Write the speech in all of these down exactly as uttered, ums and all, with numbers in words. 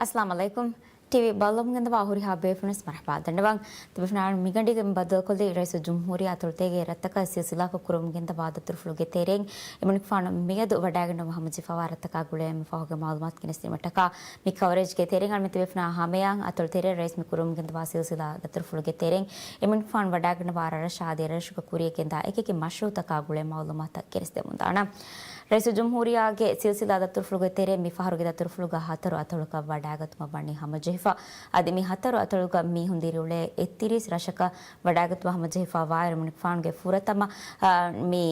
އައްސަލާމު ޢަލައިކުމް. ޓީވީ ބައްލަވަމުން ގެންދަވާ ހުރިހާ ބޭފުޅުންވެސް މަރުޙަބާ ދަންނަވަން. ތިބޭފުޅުންނާ މިގަނޑީގެ ބައްދަލުކޮށްލީ ރައީސުލްޖުމްހޫރިއްޔާ އަތޮޅުތޭގެ ރަށްތަކަށް ސިލްސިލާކޮށް ކުރަމުން ގެންދަވާ ދަތުރުފުޅުގެ ތެރެއިން އެމަނިކުފާނު މިއަދު ވަޑައިގަންނަވާ ހަމަޖެހިފައިވާ ރަށްތަކާ ގުޅޭ އެންމެ ފަހުގެ މައުލޫމާތު ގެނެސްދިނުމަށްޓަކާ މި ކަވަރޭޖްގެ ތެރެއިން އަޅުމެން ތިބޭފުޅުންނާ ހަމަޔަށް އަތޮޅު ތެރެއަށް ރައީސް މި ކުރަމުން ގެންދަވާ ސިލްސިލާ ދަތުރުފުޅުގެ ތެރެއިން އެމަނިކުފާނު ވަޑައިގަންނަވާ ރަށްރަށާ އަދި ރަށުގަ ކުރިޔަށް ގެންދާ އެކިއެކި މަޝްރޫޢުތަކާ ގުޅޭ މައުލޫމާތުތައް ގެނެސްދެމުންދާނަން. ރައީސުލްޖުމްހޫރިއްޔާގެ ސިލްސިލާ ދަތުރުފުޅުގެ ތެރެއިން މިފަހަރުގެ ދަތުރުފުޅުގަ ހަތަރު އަތޮޅަކަށް ވަޑައިގަތުމަށް ވަނީ ހަމަޖެހިފަ. އަދި މި ހަތަރު އަތޮޅުގަ މީހުން ދިރިއުޅޭ އެއްތިރީސް ރަށަކަށް ވަޑައިގަތުމަށް ހަމަޖެހިފައިވާއިރު އެމަނިކުފާނުގެ ފުރަތަމަ، އާ، މި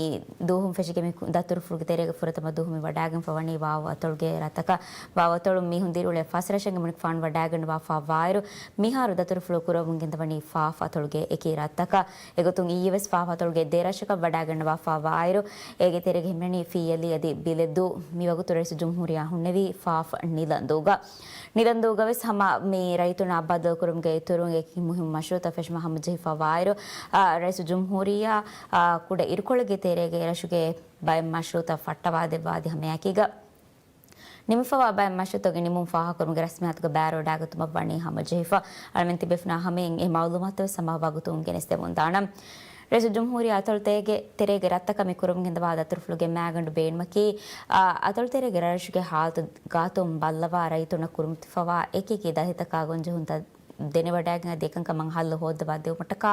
ދުވަހުން ފެށިގެން މި ދަތުރުފުޅުގެ ތެރޭގަ ފުރަތަމަ ދުވަހު މި ވަޑައިގެންފަ ވަނީ ވާވު އަތޮޅުގެ ރަށްތަކަށް. ވާވު އަތޮޅުން މީހުން ދިރިއުޅޭ ފަސް ރަށެއް އެމަނިކުފާނު ވަޑައިގަންނަވާފައިވާއިރު، މިހާރު ދަތުރުފުޅު ކުރަމުން ގެންދަވަނީ ފާފަ އަތޮޅުގެ އެކި ރަށްތަކަށް. އެގޮތުން އިއްޔެވެސް ފާފަ އަތޮޅުގެ ދެ ރަށަކަށް ވަޑައިގަންނަވާފައިވާއިރު، އޭގެ ތެރޭގަ ހިމެނެނީ ފިއްޔަލީ އަދި ބިލެދޫ. މިވަގުތު ރައީސުލްޖުމްހޫރިއްޔާ ހުންނެވީ ފާފަ ނިލަންދޫގަ. ނިލަންދޫގަވެސް ހަމަ މި ރައްޔިތުންނާ ބައްދަލުކުރުމުގެ އިތުރުން އެކި މުހިންމު މަޝްރޫޢުތައް ފެށުމަށް ހަމަޖެހިފައިވާއިރު، އާ، ރައީސުލްޖުމްހޫރިއްޔާ، އާ، ކުޑަ އިރުކޮޅެއްގެ ތެރޭގައި ރަށުގެ ބައެއް މަޝްރޫޢުތައް ފައްޓަވާދެއްވާ އަދި ހަމައެކީގަ ނިމިފައިވާ ބައެއް މަޝްރޫޢުތަކުގެ ނިމުން ފާހަގަކުރުމުގެ ރަސްމިއްޔާތުގެ ބައިވެރިވަޑައިގަތުމަށް ވަނީ ހަމަޖެހިފަ. އަޅުމެން ތިބޭފުޅުންނާ ހަމައިން އެ މައުލޫމާތުވެސް ހަމަ ވަގުތުން ގެނެސްދެމުންދާނަން. ރައީސުލްޖުމްހޫރިއްޔާ އަތޮޅުތޭގެ ތެރޭގެ ރަށްތަކަށް މި ކުރަމުން ގެންދަވާ ދަތުރުފުޅުގެ މައިގަނޑު ބޭނުމަކީ، އާ، އަތޮޅުތެރޭގެ ރަށްރަށުގެ ހާލަތު ގާތުން ބައްލަވާ ރައްޔިތުންނަށް ކުރިމަތިފަވާ އެކިއެކި ދަތިތަކާ ގޮންޖެހުންތައް ދެނެވަޑައިގެން އަދި އެކަންކަމަށް ހައްލު ހޯއްދަވާ ދެވުމަށްޓަކާ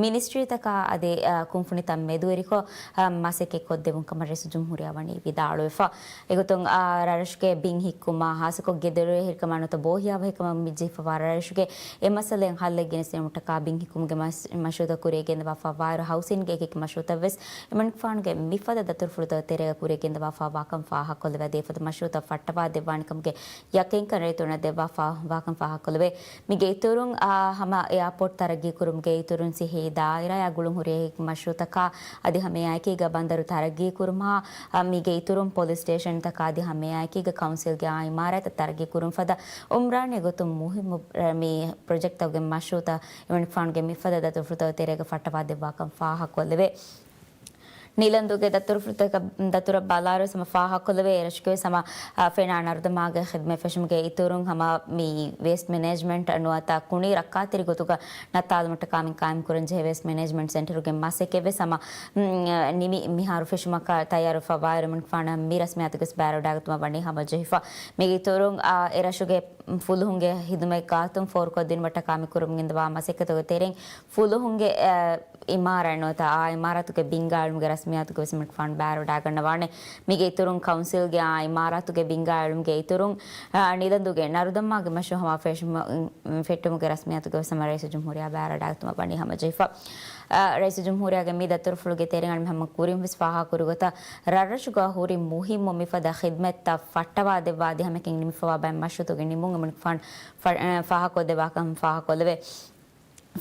މިނިސްޓްރީތަކާ އަދި، އާ، ކުންފުނިތައް މެދުވެރިކޮށް، އާ، މަސައްކަތް ކޮށްދެވުން ކަމަށް ރައީސުލްޖުމްހޫރިއްޔާ ވަނީ ވިދާޅުވެފަ. އެގޮތުން، އާ، ރަށްރަށުގެ ބިން ހިއްކުމާ، ހާއްސަކޮށް ގެދޮރުވެރިކަމާ ނުވަތަ ބޯހިޔާވަހިކަމަށް މި ޖެހިފަވާ ރަށްރަށުގެ އެ މައްސަލައިން ހައްލެއް ގެނެސްދިނުމަށްޓަކާ ބިން ހިއްކުމުގެ މަޝް-، މަޝްރޫޢުތައް ކުރިޔަށް ގެންދަވާފައިވާއިރު، ހައުސިންގެ އެކި އެކި މަޝްރޫޢުތައްވެސް އެމަނިކުފާނުގެ މިފަދަ ދަތުރުފުޅުތައް ތެރޭގަ ކުރިޔަށް ގެންދަވާފައިވާކަން ފާހަގަކޮށްލެވޭ. އަދި އެފަދަ މަޝްރޫޢުތައް ފައްޓަވާދެއްވާނެކަމުގެ ޔަޤީންކަން ރައްޔިތުންނަށް ދެއްވާފައިވާކަން ފާހަގަކޮށްލެވޭ. މީގެ އިތުރުން، އާ، ހަމަ އެއާޕޯޓް ތަރައްގީ ކުރުމުގެ އިތުރުން ސިއްހީ ދާއިރާއާ ގުޅުން ހުރި އެކި މަޝްރޫޢުތަކާ އަދި ހަމައެއާއެކީގަ ބަނދަރު ތަރައްގީ ކުރުމާ، އާ، މީގެ އިތުރުން ޕޮލިސް ސްޓޭޝަންތަކާ އަދި ހަމައެއާއެކީގަ ކައުންސިލްގެ އާ އިމާރާތްތައް ތަރައްގީ ކުރުން ފަދަ އުމްރާނީ ގޮތުން މުހިއްމު، އާ، މި ޕްރޮޖެކްޓްތަކުގެ މަޝްރޫޢުތައް އެމަނިކުފާނުގެ މިފަދަ ދަތުރުފުޅުތައް ތެރޭގަ ފައްޓަވާދެއްވާކަން ފާހަގަކޮށްލެވޭ. ނީލަންދޫގެ ދަތުރުފުޅުތަކަށް، ދަތުރަށް ބަލާއިރު ހަމަ ފާހަގަކޮށްލެވޭ، އެރަށުގެވެސް ހަމަ، އާ، ފެނާ ނަރުދަމާގެ ޚިދުމަތް ފެށުމުގެ އިތުރުން ހަމަ މި ވޭސްޓް މެނޭޖްމަންޓް ނުވަތަ ކުނި ރައްކާތެރި ގޮތުގަ ނައްތާލުމަށްޓަކާ މި ޤާއިމްކުރަންޖެހޭ ވޭސްޓް މެނޭޖްމަންޓް ސެންޓަރުގެ މަސައްކަތްވެސް ހަމަ، މް، ނިމި މިހާރު ފެށުމަކަށް ތައްޔާރުވެފަވާއިރު، އެމަނިކުފާނަށް މި ރަސްމިއްޔާތުގެ ބައިވެރިވަޑައިގަތުމަށް ވަނީ ހަމަޖެހިފަ. މީގެ އިތުރުން، އާ، އެރަށުގެ ފުލުހުންގެ ހިދުމަތް ގާތުން ފޯރުކޮށްދިނުމަށްޓަކާ މި ކުރަމުން ގެންދަވާ މަސައްކަތުގެ ތެރެއިން ފުލުހުންގެ، އާ، އިމާރާތް ނުވަތަ އާ އިމާރާތުގެ ބިންގާ އެޅުމުގެ ރަސްމިއްޔާތުގެ ވެސް އެމަނިކުފާނު ބައިވެރިވަޑައިގަންނަވާނެ. މީގެ އިތުރުން ކައުންސިލްގެ އާ އިމާރާތުގެ ބިންގާ އެޅުމުގެ އިތުރުން، އާ، ނީލަންދޫގެ ނަރުދަމާގެ މަޝްރޫޢު ހަމަ ފެށުމަށް، ފެއްޓުމުގެ ރަސްމިއްޔާތުގެ ވެސް ހަމަ ރައީސުލްޖުމްހޫރިއްޔާ ބައިވެރިވަޑައިގަތުމަށް ވަނީ ހަމަޖެހިފަ. އާ، ރައީސުލްޖުމްހޫރިއްޔާގެ މި ދަތުރުފުޅުގެ ތެރެއިން އަޅުމެން ހަމަ ކުރިން ވެސް ފާހަގަކުރި ގޮތަށް ރަށްރަށުގަ ހުރި މުހިއްމު މިފަދަ ޚިދުމަތްތައް ފައްޓަވާދެއްވާ އަދި ހަމައެކަނި ނިމިފަވާ ބައެއް މަޝްރޫޢުތަކުގެ ނިމުން އެމަނިކުފާނު ފަ-، އަ، ފާހަގަކޮށްދެއްވާކަން ފާހަގަކޮށްލެވޭ.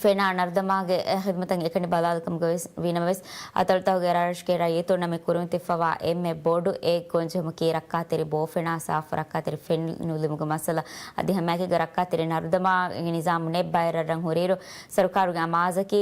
ފެނާ ނަރުދަމާގެ ޚިދުމަތަށް އެކަނި ބަލާލިކަމުގަ ވީނަމަވެސް، އަތޮޅުތަކުގެ ރަށްރަށުގެ ރައްޔިތުންނަށް މި ކުރިމަތިވެފަވާ އެންމެ ބޮޑު އެއް ގޮންޖެހުމަކީ ރައްކާތެރި ބޯ ފެނާ ސާފު ރައްކާތެރި ފެން ނުލިބުމުގެ މައްސަލަ އަދި ހަމައެކީގަ ރައްކާތެރި ނަރުދަމާގެ ނިޒާމު ނެތް ބައެއް ރަށްރަށް ހުރިއިރު، ސަރުކާރުގެ އަމާޒަކީ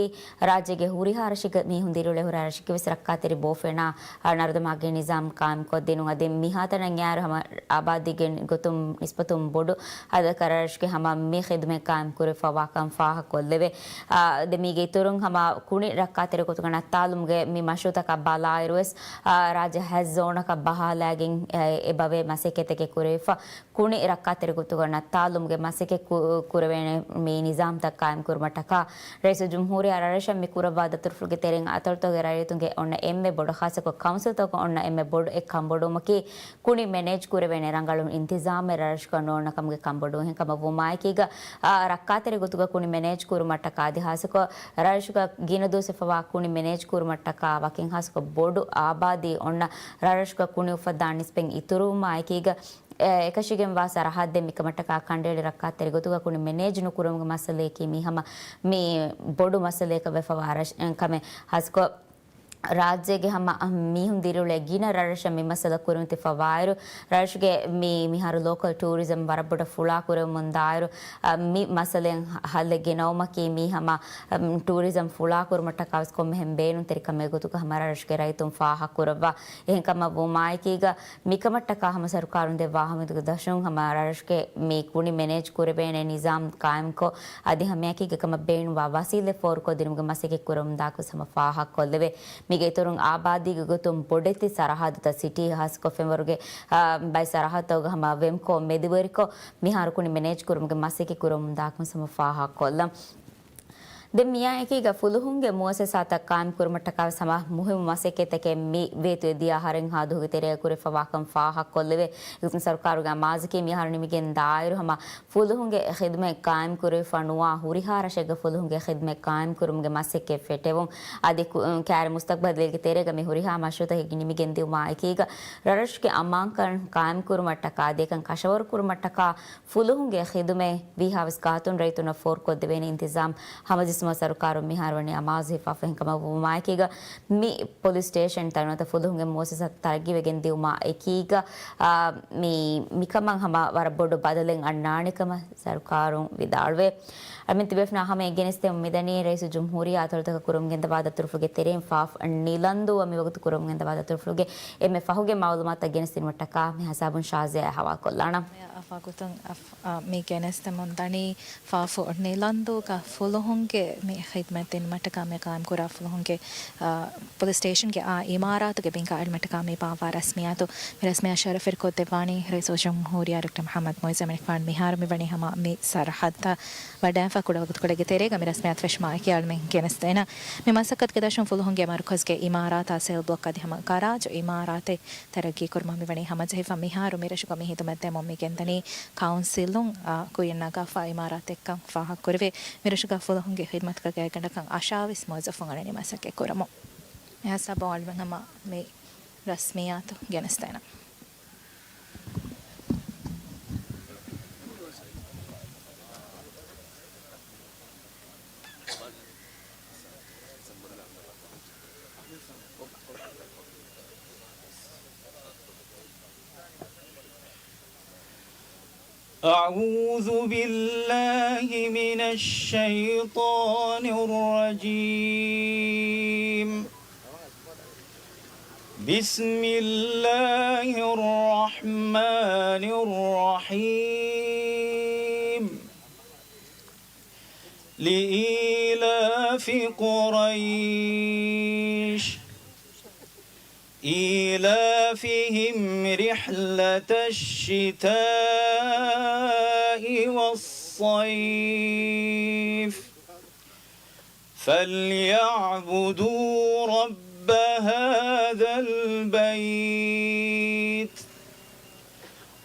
ރާއްޖޭގެ ހުރިހާ ރަށެއްގަ މީހުން ދިރިއުޅޭ ހުރިހާ ރަށެއްގެ ވެސް ރައްކާތެރި ބޯ ފެނާ، އާ، ނަރުދަމާގެ ނިޒާމް ޤާއިމްކޮށްދިނުން އަދި މިހާތަނަށް އައިއިރު ހަމަ އާބާދީގެ ގޮތުން ނިސްބަތުން ބޮޑު ހަދަކަށް ރަށްރަށުގެ ހަމަ މި ޚިދުމަތް ޤާއިމްކުރެވިފައިވާކަން ފާހަގަކޮށްލެވޭ. އާ، ދެ މީގެ އިތުރުން ހަމަ ކުނި ރައްކާތެރި ގޮތުގަ ނައްތާލުމުގެ މި މަޝްރޫޢުތަކާ ބަލާއިރުވެސް، އާ، ރާއްޖެ ހަތް ޒޯނަކަށް ބަހާލައިގެން، އެ، އެބަވޭ މަސައްކަތްތަކެއް ކުރެވިފަ. ކުނި ރައްކާތެރި ގޮތުގަ ނައްތާލުމުގެ މަސައްކަތް ކު-، ކުރެވޭނެ މި ނިޒާމްތައް ޤާއިމްކުރުމަށްޓަކާ، ރައީސުލްޖުމްހޫރިއްޔާ ރަށްރަށަށް މި ކުރައްވާ ދަތުރުފުޅުގެ ތެރެއިން އަތޮޅުތަކުގެ ރައްޔިތުންގެ އޮންނަ އެންމެ ބޮޑު ޚާއްޞަކޮށް ކައުންސިލްތަކުގެ އޮންނަ އެންމެ ބޮޑު އެއް ކަންބޮޑުވުމަކީ، ކުނި މެނޭޖް ކުރެވޭނެ ރަނގަޅު އިންތިޒާމެއް ރަށްރަށުގަ ނޯންނަ ކަމުގެ ކަންބޮޑުވުން. އެހެންކަމަށް ވުމާއެކީގަ، އާ، ރައްކާތެރި ގޮތުގަ ކުނި މެނޭޖް ކުރުމަށްޓަކާ އަދި ޚާއްޞަކޮށް ރަށްރަށުގަ ގިނަ ދުވަސް ވެފަވާ ކުނި މެނޭޖް ކުރުމަށްޓަކާ ވަކިން ޚާއްޞަކޮށް ބޮޑު އާބާދީ އޮންނަ ރަށްރަށުގަ ކުނި އުފައްދާ ނިސްބަތް އިތުރުވުމާއެކީގަ، އެ، އެކަށީގެންވާ ސަރަހައްދެއް މިކަމަށްޓަކާ ކަނޑައެޅި ރައްކާތެރި ގޮތުގަ ކުނި މެނޭޖް ނުކުރުމުގެ މައްސަލަޔަކީ މީ ހަމަ މި ބޮޑު މައްސަލަޔަކަށް ވެފަވާ ރަށް-، ކަމެއް. ޚާއްޞަކޮށް ރާއްޖޭގެ ހަމަ މީހުން ދިރިއުޅޭ ގިނަ ރަށްރަށަށް މި މައްސަލަ ކުރިމަތިފަވާއިރު، ރަށުގެ މި، މިހާރު ލޯކަލް ޓޫރިޒަމް ވަރަށް ބޮޑަށް ފުޅާ ކުރެވުމުން ދާއިރު، އަ، މި މައްސަލައިން ހަ-، ހައްލެއް ގެނައުމަކީ މީ ހަމަ، އަ، ޓޫރިޒަމް ފުޅާ ކުރުމަށްޓަކާ ވެސް ކޮންމެހެން ބޭނުންތެރި ކަމެއް ގޮތުގަ ހަމަ ރަށުގެ ރައްޔިތުން ފާހަގަ ކުރައްވާ. އެހެން ކަމަށް ވުމާއެކީގަ، މިކަމަށްޓަކާ ހަމަ ސަރުކާރުން ދެއްވާ ހަމަ ދަށުން ހަމަ ރަށުގެ މި ކުނި މެނޭޖް ކުރެވޭނެ ނިޒާމް ޤާއިމްކޮށް، އަދި ހަމައެކީގަ ކަމަށް ބޭނުންވާ ވަސީލަތް ފޯރުކޮށްދިނުމުގެ މަސައްކަތް ކުރަމުންދާކަން ހަމަ ފާހަގަކޮށްލެވޭ. މީގެ އިތުރުން އާބާދީގެ ގޮތުން ބޮޑެތި ސަރަހައްދުތައް ސިޓީ ހާއްސަކޮށް ފެންވަރުގެ، އާ، ބައެއް ސަރަހައްދުތަކުގަ ހަމަ ވެމްކޯ މެދުވެރިކޮށް، މިހާރު ކުނި މެނޭޖް ކުރުމުގެ މަސައްކަތް ކުރަމުންދާކަން ހަމަ ފާހަގަކޮށްލަން. ދެން މިއާއެކީގަ ފުލުހުންގެ މުއައްސަސާތައް ޤާއިމް ކުރުމަށްޓަކާ ވެސް ހަމަ މުހިއްމު މަސައްކަތްތަކެއް މި ވޭތުވެ ދިޔަ އަހަރެއްހާ ދުވަހުގެ ތެރޭގަ ކުރެވިފަވާކަން ފާހަގަކޮށްލެވޭ. އެގޮތުން ސަރުކާރުގެ އަމާޒަކީ މިހާރު ނިމިގެން ދާއިރު ހަމަ ފުލުހުންގެ ޚިދުމަތް ޤާއިމް ކުރެވިފަ ނުވާ ހުރިހާ ރަށެއްގަ ފުލުހުންގެ ޚިދުމަތް ޤާއިމް ކުރުމުގެ މަސައްކަތް ފެއްޓެވުން. އަދި ކު-، ކާރި މުސްތަޤްބަލްގެ ތެރޭގަ މި ހުރިހާ މަޝްރޫޢުތަކެއް ނިމިގެން ދިއުމާ އެކީގަ ރަށްރަށުގެ އަމާންކަން ޤާއިމް ކުރުމަށްޓަކާ އަދި އެކަން ކަށަވަރު ކުރުމަށްޓަކާ ފުލުހުންގެ ޚިދުމަތް ވީހާވެސް ގާތުން ރައްޔިތުންނަށް ފޯރުކޮށްދެވޭނެ އިންތިޒާމް ހަމަޖެއްސުމަށް ސަރުކާރުން މިހާރު ވަނީ އަމާޒު ހިފާފަ. އެހެންކަމަށް ވުމާއެކީގަ މި ޕޮލިސް ސްޓޭޝަންތައް ނުވަތަ ފުލުހުންގެ މުއައްސަސާތައް ތަރައްގީވެގެން ދިއުމާ އެކީގަ، އާ، މި، މިކަމަށް ހަމަ ވަރަށް ބޮޑު ބަދަލެއް އަންނާނެ ކަމަށް ސަރުކާރުން ވިދާޅުވޭ. އަޅަމެން ތިބޭފުޅުންނާ ހަމައަށް ގެނެސްދެމުން މިދަނީ ރައީސުލްޖުމްހޫރިއްޔާ އަތޮޅުތަކަށް ކުރަމުން ގެންދަވާ ދަތުރުފުޅުގެ ތެރެއިން ފާފް ނިލަންދޫއަށް މިވަގުތު ކުރަމުން ގެންދަވާ ދަތުރުފުޅުގެ އެންމެ ފަހުގެ މައުލޫމާތުތައް ގެނެސްދިނުމަށްޓަކާ މި ހިސާބުން ޝާޒިޔާ އަށް ހަވާލުކޮށްލާނަން. އާ، ވަގުތުން އަފް-، އާ، މި ގެނެސްދެމުން ދަނީ ފާފު ނިލަންދޫގަ ފުލުހުންގެ މި ޚިދުމަތް ދިނުމަށްޓަކާ މި ޤާއިމްކުރާ ފުލުހުންގެ، އާ، ޕޮލިސް ސްޓޭޝަންގެ އާ އިމާރާތުގެ ބިންގާ އެޅުމަށްޓަކާ މި ބާއްވާ ރަސްމިއްޔާތު. މި ރަސްމިއްޔާ ޝަރަފްވެރިކޮށްދެއްވާނީ ރައީސުލްޖުމްހޫރިއްޔާ ޑޮކްޓަރ މުޙައްމަދު މުޢިއްޒު އަމިންގެފާނު މިހާރު މިވަނީ ހަމަ މި ސަރަހައްދަށް ވަޑައިފަ ކުޑަވަގުތުކޮޅެއްގެ ތެރޭގަ މި ރަސްމިއްޔާތު ފެށުމާއެކީ އަޅަމެން ގެނެސްދޭނަން. މި މަސައްކަތުގެ ދަށުން ފުލުހުންގެ މަރުކަޒުގެ އިމާރާތާ ސެލް ބްލޮކް އަދި ހަމަ ގަރާޖު އިމާރާތެއް ތަރައްގީކުރުމަށް މިވަނީ ހަމަޖެހިފަ. މިހާރު މިރަށުގަ މި ހިދުމަތްދެމުން މި ގެންދަނީ ކައުންސިލުން، އާ، ކުއްޔަށް ނަގާފަ އިމާރާތެއްކަން ފާހަގަކުރެވޭ. މިރަށުގަ ފުލުހުންގެ ޚިދުމަތުގެ ގާތްގަނޑަކަށް އަށާވީސް މުވައްޒަފުން އަންނަނީ މަސައްކަތް ކުރަމުން. މިހާ ހިސާބުން އަޅުގަނޑު ހަމަ މި ރަސްމިއްޔާތު ގެނެސްދޭނަން. أعوذ بالله من الشيطان الرجيم. بسم الله الرحمن الرحيم. لإيلاف قريش. إيلافهم رحلة الشتاء والصيف. فليعبدوا رب هذا البيت.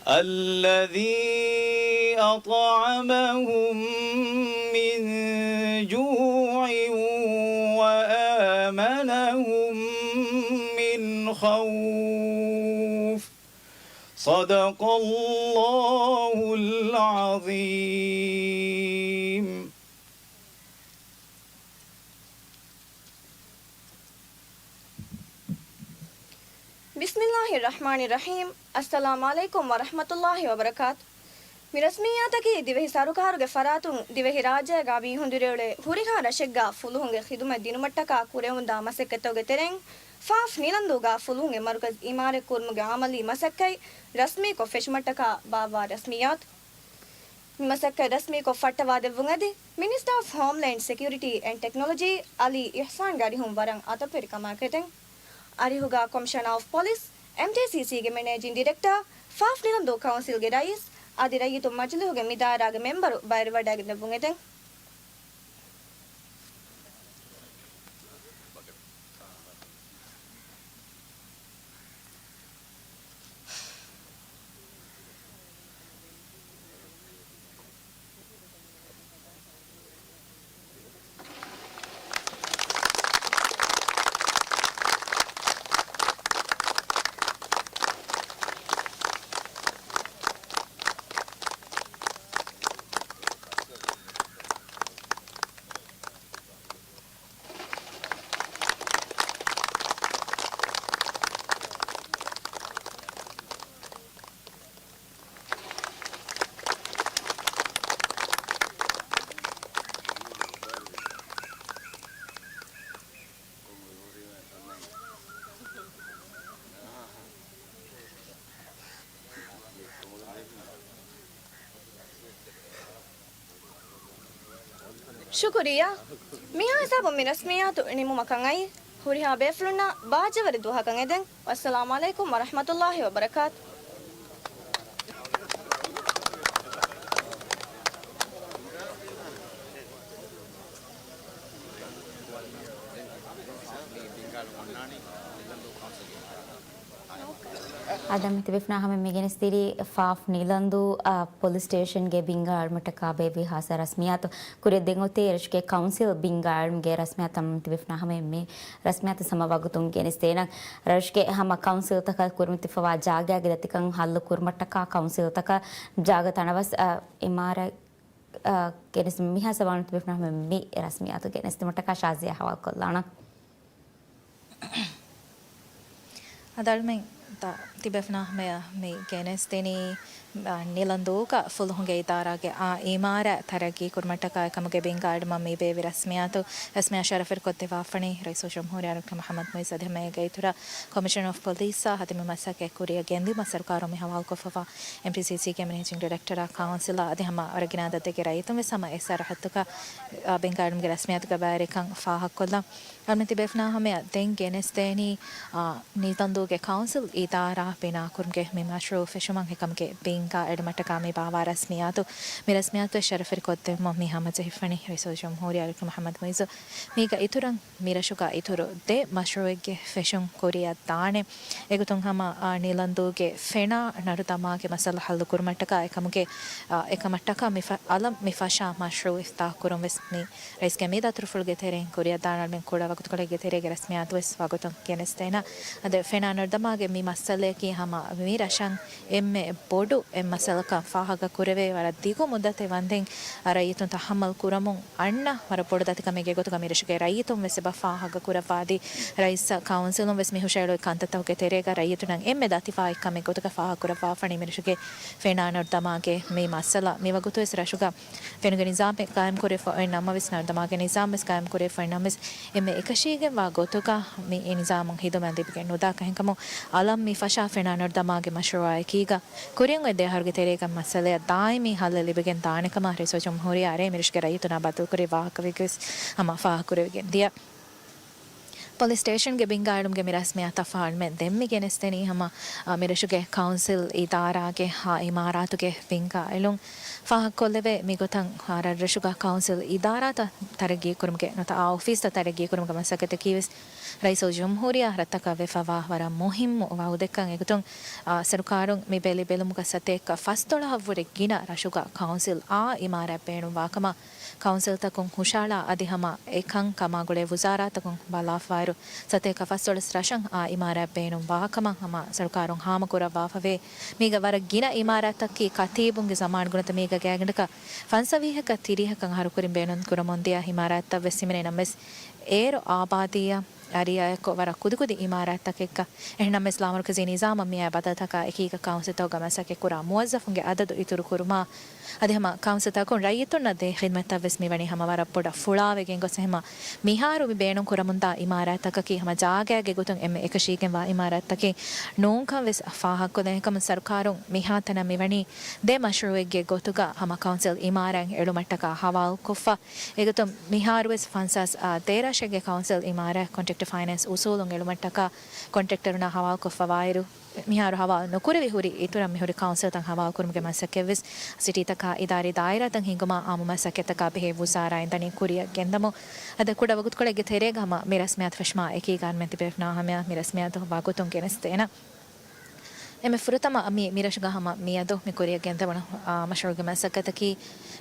الذي أطعمهم من جوع وآمنهم من خوف. صدق الله العظيم. بسم الله الرحمن الرحيم. السلام عليكم ورحمة الله وبركاته. މި ރަސްމިއްޔާތަކީ ދިވެހި ސަރުކާރުގެ ފަރާތުން ދިވެހިރާއްޖޭގަ މީހުން ދިރިއުޅޭ ހުރިހާ ރަށެއްގަ ފުލުހުންގެ ޚިދުމަތް ދިނުމަށްޓަކާ ކުރެވުންދާ މަސައްކަތްތަކުގެ ތެރެއިން ފާފް ނިލަންދޫގަ ފުލުހުންގެ މަރުކަޒު އިމާރަތްކުރުމުގެ އަމަލީ މަސައްކަތް ރަސްމީކޮށް ފެށުމަށްޓަކާ ބާއްވާ ރަސްމިއްޔާތު. މި މަސައްކަތް ރަސްމީކޮށް ފައްޓަވާދެއްވުން އެދި މިނިސްޓަރ އޮފް ހޯމްލޭންޑް ސެކިއުރިޓީ އެންޑް ޓެކްނޮލޮޖީ އަލީ އިޙްސާންގެ އަރިހުން ވަރަށް އަދަބުވެރިކަމާ ކެތެން. އަރިހުގަ ކޮމިޝަނަރ އޮފް ޕޮލިސް، އެމްޓީސީސީގެ މެނޭޖިން ޑިރެކްޓަރ ފާފް ނިލަންދޫ ކައުންސިލްގެ ރައީސް އަދި ރައްޔިތުން މަޖިލީހުގެ މި ދާއިރާގެ މެމްބަރު ބައިވެރިވަޑައިގެންނެވުން އެދެން. ޝުކުރިއްޔާ. މިހާ ހިސާބުން މި ރަސްމިއްޔާތު ނިމުމަށް ކަން އައީ. ހުރިހާ ބޭފުޅުންނަށް ބާއްޖަވެރި ދުވަހަކަށް އެދެން. ވައްސަލާމު ޢަލައިކުމް ވަރަޙްމަތުﷲ ވަބަރަކާތު. އާދެ، ތިބޭފުޅުންނާ ހަމަ މި ގެނެސްދިރި ފާފް ނިލަންދޫ، އާ، ޕޮލިސް ސްޓޭޝަންގެ ބިންގާ އެޅުމަށްޓަކާ ބޭއްވި ހާއްސަ ރަސްމިއްޔާތު ކުރިއަށް ދެން އޮތީ. ރަށުގެ ކައުންސިލް ބިންގާ އެޅުމުގެ ރަސްމިއްޔާތު ހަމަ ތިބޭފުޅުންނާ ހަމަ މި ރަސްމިއްޔާތު ހަމަ ވަގުތުން ގެނެސްދޭނަން. ރަށުގެ ހަމަ ކައުންސިލްތަކަށް ކުރިމަތިފަވާ ޖާގައިގެ ދަތިކަން ހައްލު ކުރުމަށްޓަކާ ކައުންސިލްތަކަށް ޖާގަ ތަނަވަސް، އާ، އިމާރާތް، އާ، ގެނެސް މިހާ ސަވާލުން ތިބޭފުޅުންނާ ހަމަ މި ރަސްމިއްޔާތު ގެނެސްދިނުމަށްޓަކާ ޝާޒިޔާ ހަވާލުކޮށްލާނަން. އަދި އަޅުމެން ތިބޭފުޅުންނާ ހަމަޔަށް މި ގެނެސްދިނީ، އާ، ނިލަންދޫގަ ފުލުހުންގެ އިދާރާގެ އާ އިމާރާތް ތަރައްގީ ކުރުމަށްޓަކާ އެކަމުގެ ބިންގާ އެޅުމަށް މި ބޭއްވި ރަސްމިއްޔާތު، ރަސްމިއްޔާ ޝަރަފުވެރިކޮށްދެއްވާފަނީ ރައީސުލްޖުމްހޫރިއްޔާ ޑޮކްޓަރ މުޙައްމަދު މުޢިއްޒު އަދި ހަމައޭގެ އިތުރަށް ކޮމިޝަނަރ އޮފް ޕޮލިސްއާ ހަދިމަ މަސައްކަތް ކުރިއަށް ގެންދިއުމަށް ސަރުކާރުން މި ހަވާލުކޮށްފަވާ އެމްޕީސީސީގެ މެނޭޖިން ޑިރެކްޓަރ، ކައުންސިލަރ އަދި ހަމަ ވަރަށް ގިނަ އަދަދެއްގެ ރައްޔިތުން ވެސް ހަމަ އެއް ސަރަހައްދުގަ، އާ، ބިންގާ އެޅުމުގެ ރަސްމިއްޔާތުގަ ބައިވެރިކަން ފާހަގަކޮށްލަން. އަޅުމެން ތިބޭފުޅުންނާ ހަމަޔަށް ދެން ގެނެސްދޭނީ، އާ، ނިލަންދޫގެ ކައުންސިލް އިދާރާ ބިނާކުރުމުގެ މި މަޝްރޫޢު ފެށުމަށް އެކަމުގެ ބިންގާ އެޅުމަށްޓަކާ މި ބާއްވާ ރަސްމިއްޔާތު، މި ރަސްމިއްޔާތު ޝަރަފުވެރިކޮށްދެއްވުމަށް މި ހަމަޖެހިފަނީ ރައީސުލްޖުމްހޫރިއްޔާ ޑޮކްޓަރ މުޙައްމަދު މުޢިއްޒު. މީގަ އިތުރަށް މިރަށުގަ އިތުރު ދެ މަޝްރޫޢެއްގެ ފެށުން ކުރިއަށް ދާނެ. އެގޮތުން ހަމަ، އާ، ނިލަންދޫގެ ފެނާ ނަރުދަމާގެ މައްސަލަ ހައްލު ކުރުމަށްޓަކާ އެކަމުގެ، އާ، އެކަމަށްޓަކާ މި ފަ-، އަލަށް މި ފަށާ މަޝްރޫޢު އިފްތިތާޙު ކުރުން ވެސް މި ރައީސްގެ މި ދަތުރުފުޅުގެ ތެރެއިން ކުރިއަށް ދާނަން. އަޅުމެން ކުޑަ ވަގުތުކޮޅެއްގެ ތެރޭގަ ރަސްމިއްޔާތު ވެސް ވަގުތުން ގެނެސްދޭނަން. އަދި ފެނާ ނަރުދަމާގެ މި މައްސަލަޔަކީ ހަމަ މި ރަށަށް އެންމެ ބޮޑު އެއް މައްސަލަކަށް ފާހަގަ ކުރެވޭ، ވަރަށް ދިގު މުއްދަތެއް ވަންދެން ރައްޔިތުން ތަޙައްމަލް ކުރަމުން އަންނަ ވަރަށް ބޮޑު ދަތިކަމެއްގެ ގޮތުގަ މިރަށުގެ ރައްޔިތުން ވެސް އެބަ ފާހަގަ ކުރައްވާދީ، ރައީސް ކައުންސިލުން ވެސް މި ހުށައެޅުއި ކަންތައްތަކުގެ ތެރޭގަ ރައްޔިތުންނަށް އެންމެ ދަތިފައި ކަމެއް ގޮތުގަ ފާހަގަ ކުރައްވާފަނީ މިރަށުގެ ފެނާ ނަރުދަމާގެ މި މައްސަލަ. މިވަގުތު ވެސް ރަށުގަ ފެނުގެ ނިޒާމެއް ޤާއިމް ކުރެފަ އޮތް ނަމަވެސް، ނަރުދަމާގެ ނިޒާމް ވެސް ޤާއިމް ކުރެފަ އޮތް ނަމަވެސް، އެންމެ އެކަށީގެންވާ ގޮތުގަ މި ނިޒާމުން ހިދުމަތް ލިބިގެން ނުދާ ކަހެންކަމުން، އަލަށް މި ފަށާ ފެނާ ނަރުދަމާގެ މަޝްރޫޢާ އެކީގަ ކުރިއަށް އޮތް ދެ އަހަރުގެ ތެރޭގަ މައްސަލަޔަށް ދާއިމީ ހައްލެއް ލިބިގެން ދާނެ ކަމަށް ރައީސުލްޖުމްހޫރިއްޔާ އަރޭ މިރަށުގެ ރައްޔިތުންނާ ބައްދަލުކުރި ވާހަކަ ވެގެން ވެސް ހަމަ ފާހަގަކުރެވިގެން ދިޔަ. ޕޮލިސް ސްޓޭޝަންގެ ބިންގާ އެޅުމުގެ މި ރަސްމިއްޔާތަށް ފަހަރުމެން ދެން މި ގެނެސްދެނީ ހަމަ، އާ، މިރަށުގެ ކައުންސިލް އިދާރާގެ އާ އިމާރާތުގެ ބިންގާ އެޅުން. ފާހަގަކޮށްލެވޭ މިގޮތަށް ރަށްރަށުގަ ކައުންސިލް އިދާރާތައް ތަރައްގީ ކުރުމުގެ ނުވަތަ އާ އޮފީސްތައް ތަރައްގީ ކުރުމުގެ މަސައްކަތަކީ ވެސް ރައީސުލްޖުމްހޫރިއްޔާ ރަށްތަކަށް ވެފަވާ ވަރަށް މުހިއްމު ވައުދެއްކަން އެގޮތުން، އާ، ސަރުކާރުން މި ބެލި ބެލުމުގަ ސަތޭކަ ފަސްދޮޅަހަށްވުރެ ގިނަ ރަށުގަ ކައުންސިލް އާ އިމާރާތް ބޭނުންވާކަމަށް ކައުންސިލްތަކުން ހުށައަޅާ އަދި ހަމަ އެކަން ކަމާގުޅޭ ވުޒާރާތަކުން ބަލާފަވާއިރު، ސަތޭކަ ފަސްދޮޅަސް ރަށަށް އާ އިމާރާތް ބޭނުންވާކަމަށް ހަމަ ސަރުކާރުން ހާމަކުރައްވާފަވޭ. މީގަ ވަރަށް ގިނަ އިމާރާތްތަކަކީ ކަތީބުންގެ ޒަމާން ގުނަތަ މީގަ ގާތްގަނޑަކަށް ފަންސަވީހަކަށް ތިރީހަކަށް އަހަރު ކުރިން ބޭނުން ކުރަމުންދިޔަ އިމާރާތްތައް ވެސް ހިމެނޭ ނަމަވެސް، އޭރު އާބާދީއަށް އަރިއަށް އެކު ވަރަށް ކުދިކުދި އިމާރާތްތަކެއްގަ. އެހެންނަމަވެސް، ލާމަރުކަޒީ ނިޒާމަށް މިއައި ބަދަލުތަކާ އެކީގަ ކައުންސިލްތަކުގަ މަސައްކަތްކުރާ މުވައްޒަފުންގެ އަދަދު އިތުރުކުރުމާ، އަދި ހަމަ ކައުންސިލްތަކުން ރައްޔިތުންނަށް ދޭ ޚިދްމަތްތައް ވެސް މިވަނީ ހަމަ ވަރަށް ބޮޑަށް ފުޅާވެގެން ގޮސް، ހަމަ މިހާރު މި ބޭނުން ކުރަމުންދާ އިމާރާތްތަކަކީ ހަމަ ޖާގައިގެ ގޮތުން އެންމެ އެކަށީގެންވާ އިމާރާތްތަކެއް ނޫންކަން ވެސް ފާހަގަކޮށްލަން. އެކަމުން ސަރުކާރުން މިހާތަނަށް މިވަނީ ދެ މަޝްރޫޢެއްގެ ގޮތުގަ ހަމަ ކައުންސިލް އިމާރާތް އެޅުމަށްޓަކާ ހަވާލުކޮށްފަ. އެގޮތުން މިހާރުވެސް ފަންސާސް ދެ ރަށެއްގެ ކައުންސިލް އިމާރާތް ކޮންޓްރެކްޓް ފައިނޭންސް އުސޫލުން އެޅުމަށްޓަކާ ކޮންޓްރެކްޓަރުންނާ ހަވާލުކޮށްފަވާއިރު، މިހާރު ހަވާލު ނުކުރެވި ހުރި އިތުރަށް މިހުރި ކައުންސިލްތައް ހަވާލުކުރުމުގެ މަސައްކަތްވެސް ސިޓީތަކާ އިދާރީ ދާއިރާތައް ހިންގުމާ އާއްމު މަސައްކަތްތަކާ ބެހޭ ވުޒާރާއިން ދަނީ ކުރިއަށް ގެންދަމުން. އަދި ކުޑަ ވަގުތުކޮޅެއްގެ ތެރޭގަ ހަމަ މި ރަސްމިއްޔާތު ފެށުމާ އެކީގަ އަންމެ ތިބޭފުޅުންނާ ހަމަޔަށް މި ރަސްމިއްޔާތު ވަގުތުން ގެނެސްދޭނަން. އެންމެ ފުރަތަމަ މި، މިރަށުގަ ހަމަ މިއަދު މި ކުރިއަށް ގެންދަވަނު، އާ، މަޝްރޫޢުގެ މަސައްކަތަކީ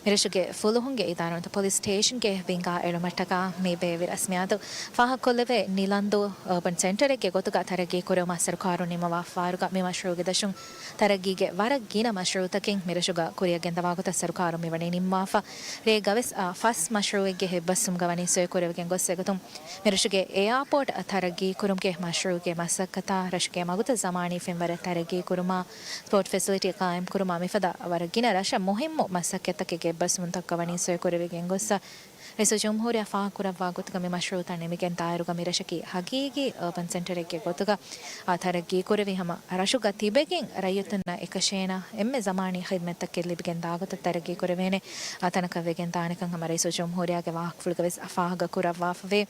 މިރަށުގެ ފުލުހުންގެ އިދާރާ ނުވަތަ ޕޮލިސް ސްޓޭޝަންގެ ބިންގާ އެޅުމަށްޓަކާ މި ބޭއްވި ރަސްމިއްޔާތު. ފާހަގަކޮށްލެވޭ، ނިލަންދޫ އާބަން ސެންޓަރެއްގެ ގޮތުގަ ތަރައްގީ ކުރެވުމަށް ސަރުކާރުން ނިންމަވާފަވާއިރުގަ މި މަޝްރޫޢުގެ ދަށުން ތަރައްގީގެ ވަރަށް ގިނަ މަޝްރޫޢުތަކެއް މިރަށުގަ ކުރިއަށް ގެންދަވާ ގޮތަށް ސަރުކާރުން މިވަނީ ނިންމާފަ. ރޭގަވެސް، އާ، ފަސް މަޝްރޫޢެއްގެ ހެއްބަސްވުމުގަ ވަނީ ސޮއިކުރެވިގެން ގޮސް އެގޮތުން މިރަށުގެ އެއާޕޯޓް ތަރައްގީ ކުރުމުގެ މަޝްރޫޢުގެ މަސައްކަތާ ރަށުގެ މަގުތައް ޒަމާނީ ފެންވަރަށް ތަރައްގީ ކުރުމާ، ސްޕޯޓް ފެސިލިޓީ ޤާއިމް ކުރުމާ މިފަދަ ވަރަށް ގިނަ ރަށަށް މުހިއްމު މަސައްކަތްތަކެއްގެ އެއްބަސްވުންތަކުގަ ވަނީ ސޮއިކުރެވިގެން ގޮއްސަ، ރައީސުލްޖުމްހޫރިއްޔާ ފާހަގަކުރައްވާ ގޮތުގަ މި މަޝްރޫޢުތައް ނިމިގެން ދާއިރުގަ މި ރަށަކީ ހަގީގީ އާބަން ސެންޓަރެއްގެ ގޮތުގަ ތަރައްގީ ކުރެވި ހަމަ ރަށުގަ ތިބެގެން ރައްޔިތުންނަށް އެކަށޭނާ އެންމެ ޒަމާނީ ޚިދްމަތްތަކެއް ލިބިގެން ދާގޮތަށް ތަރައްގީ ކުރެވޭނެ ތަނަކަށް ވެގެން ދާނެކަން ހަމަ ރައީސުލްޖުމްހޫރިއްޔާގެ ވާހަކަފުޅުގަ ވެސް ފާހަގަކުރައްވާފަވޭ.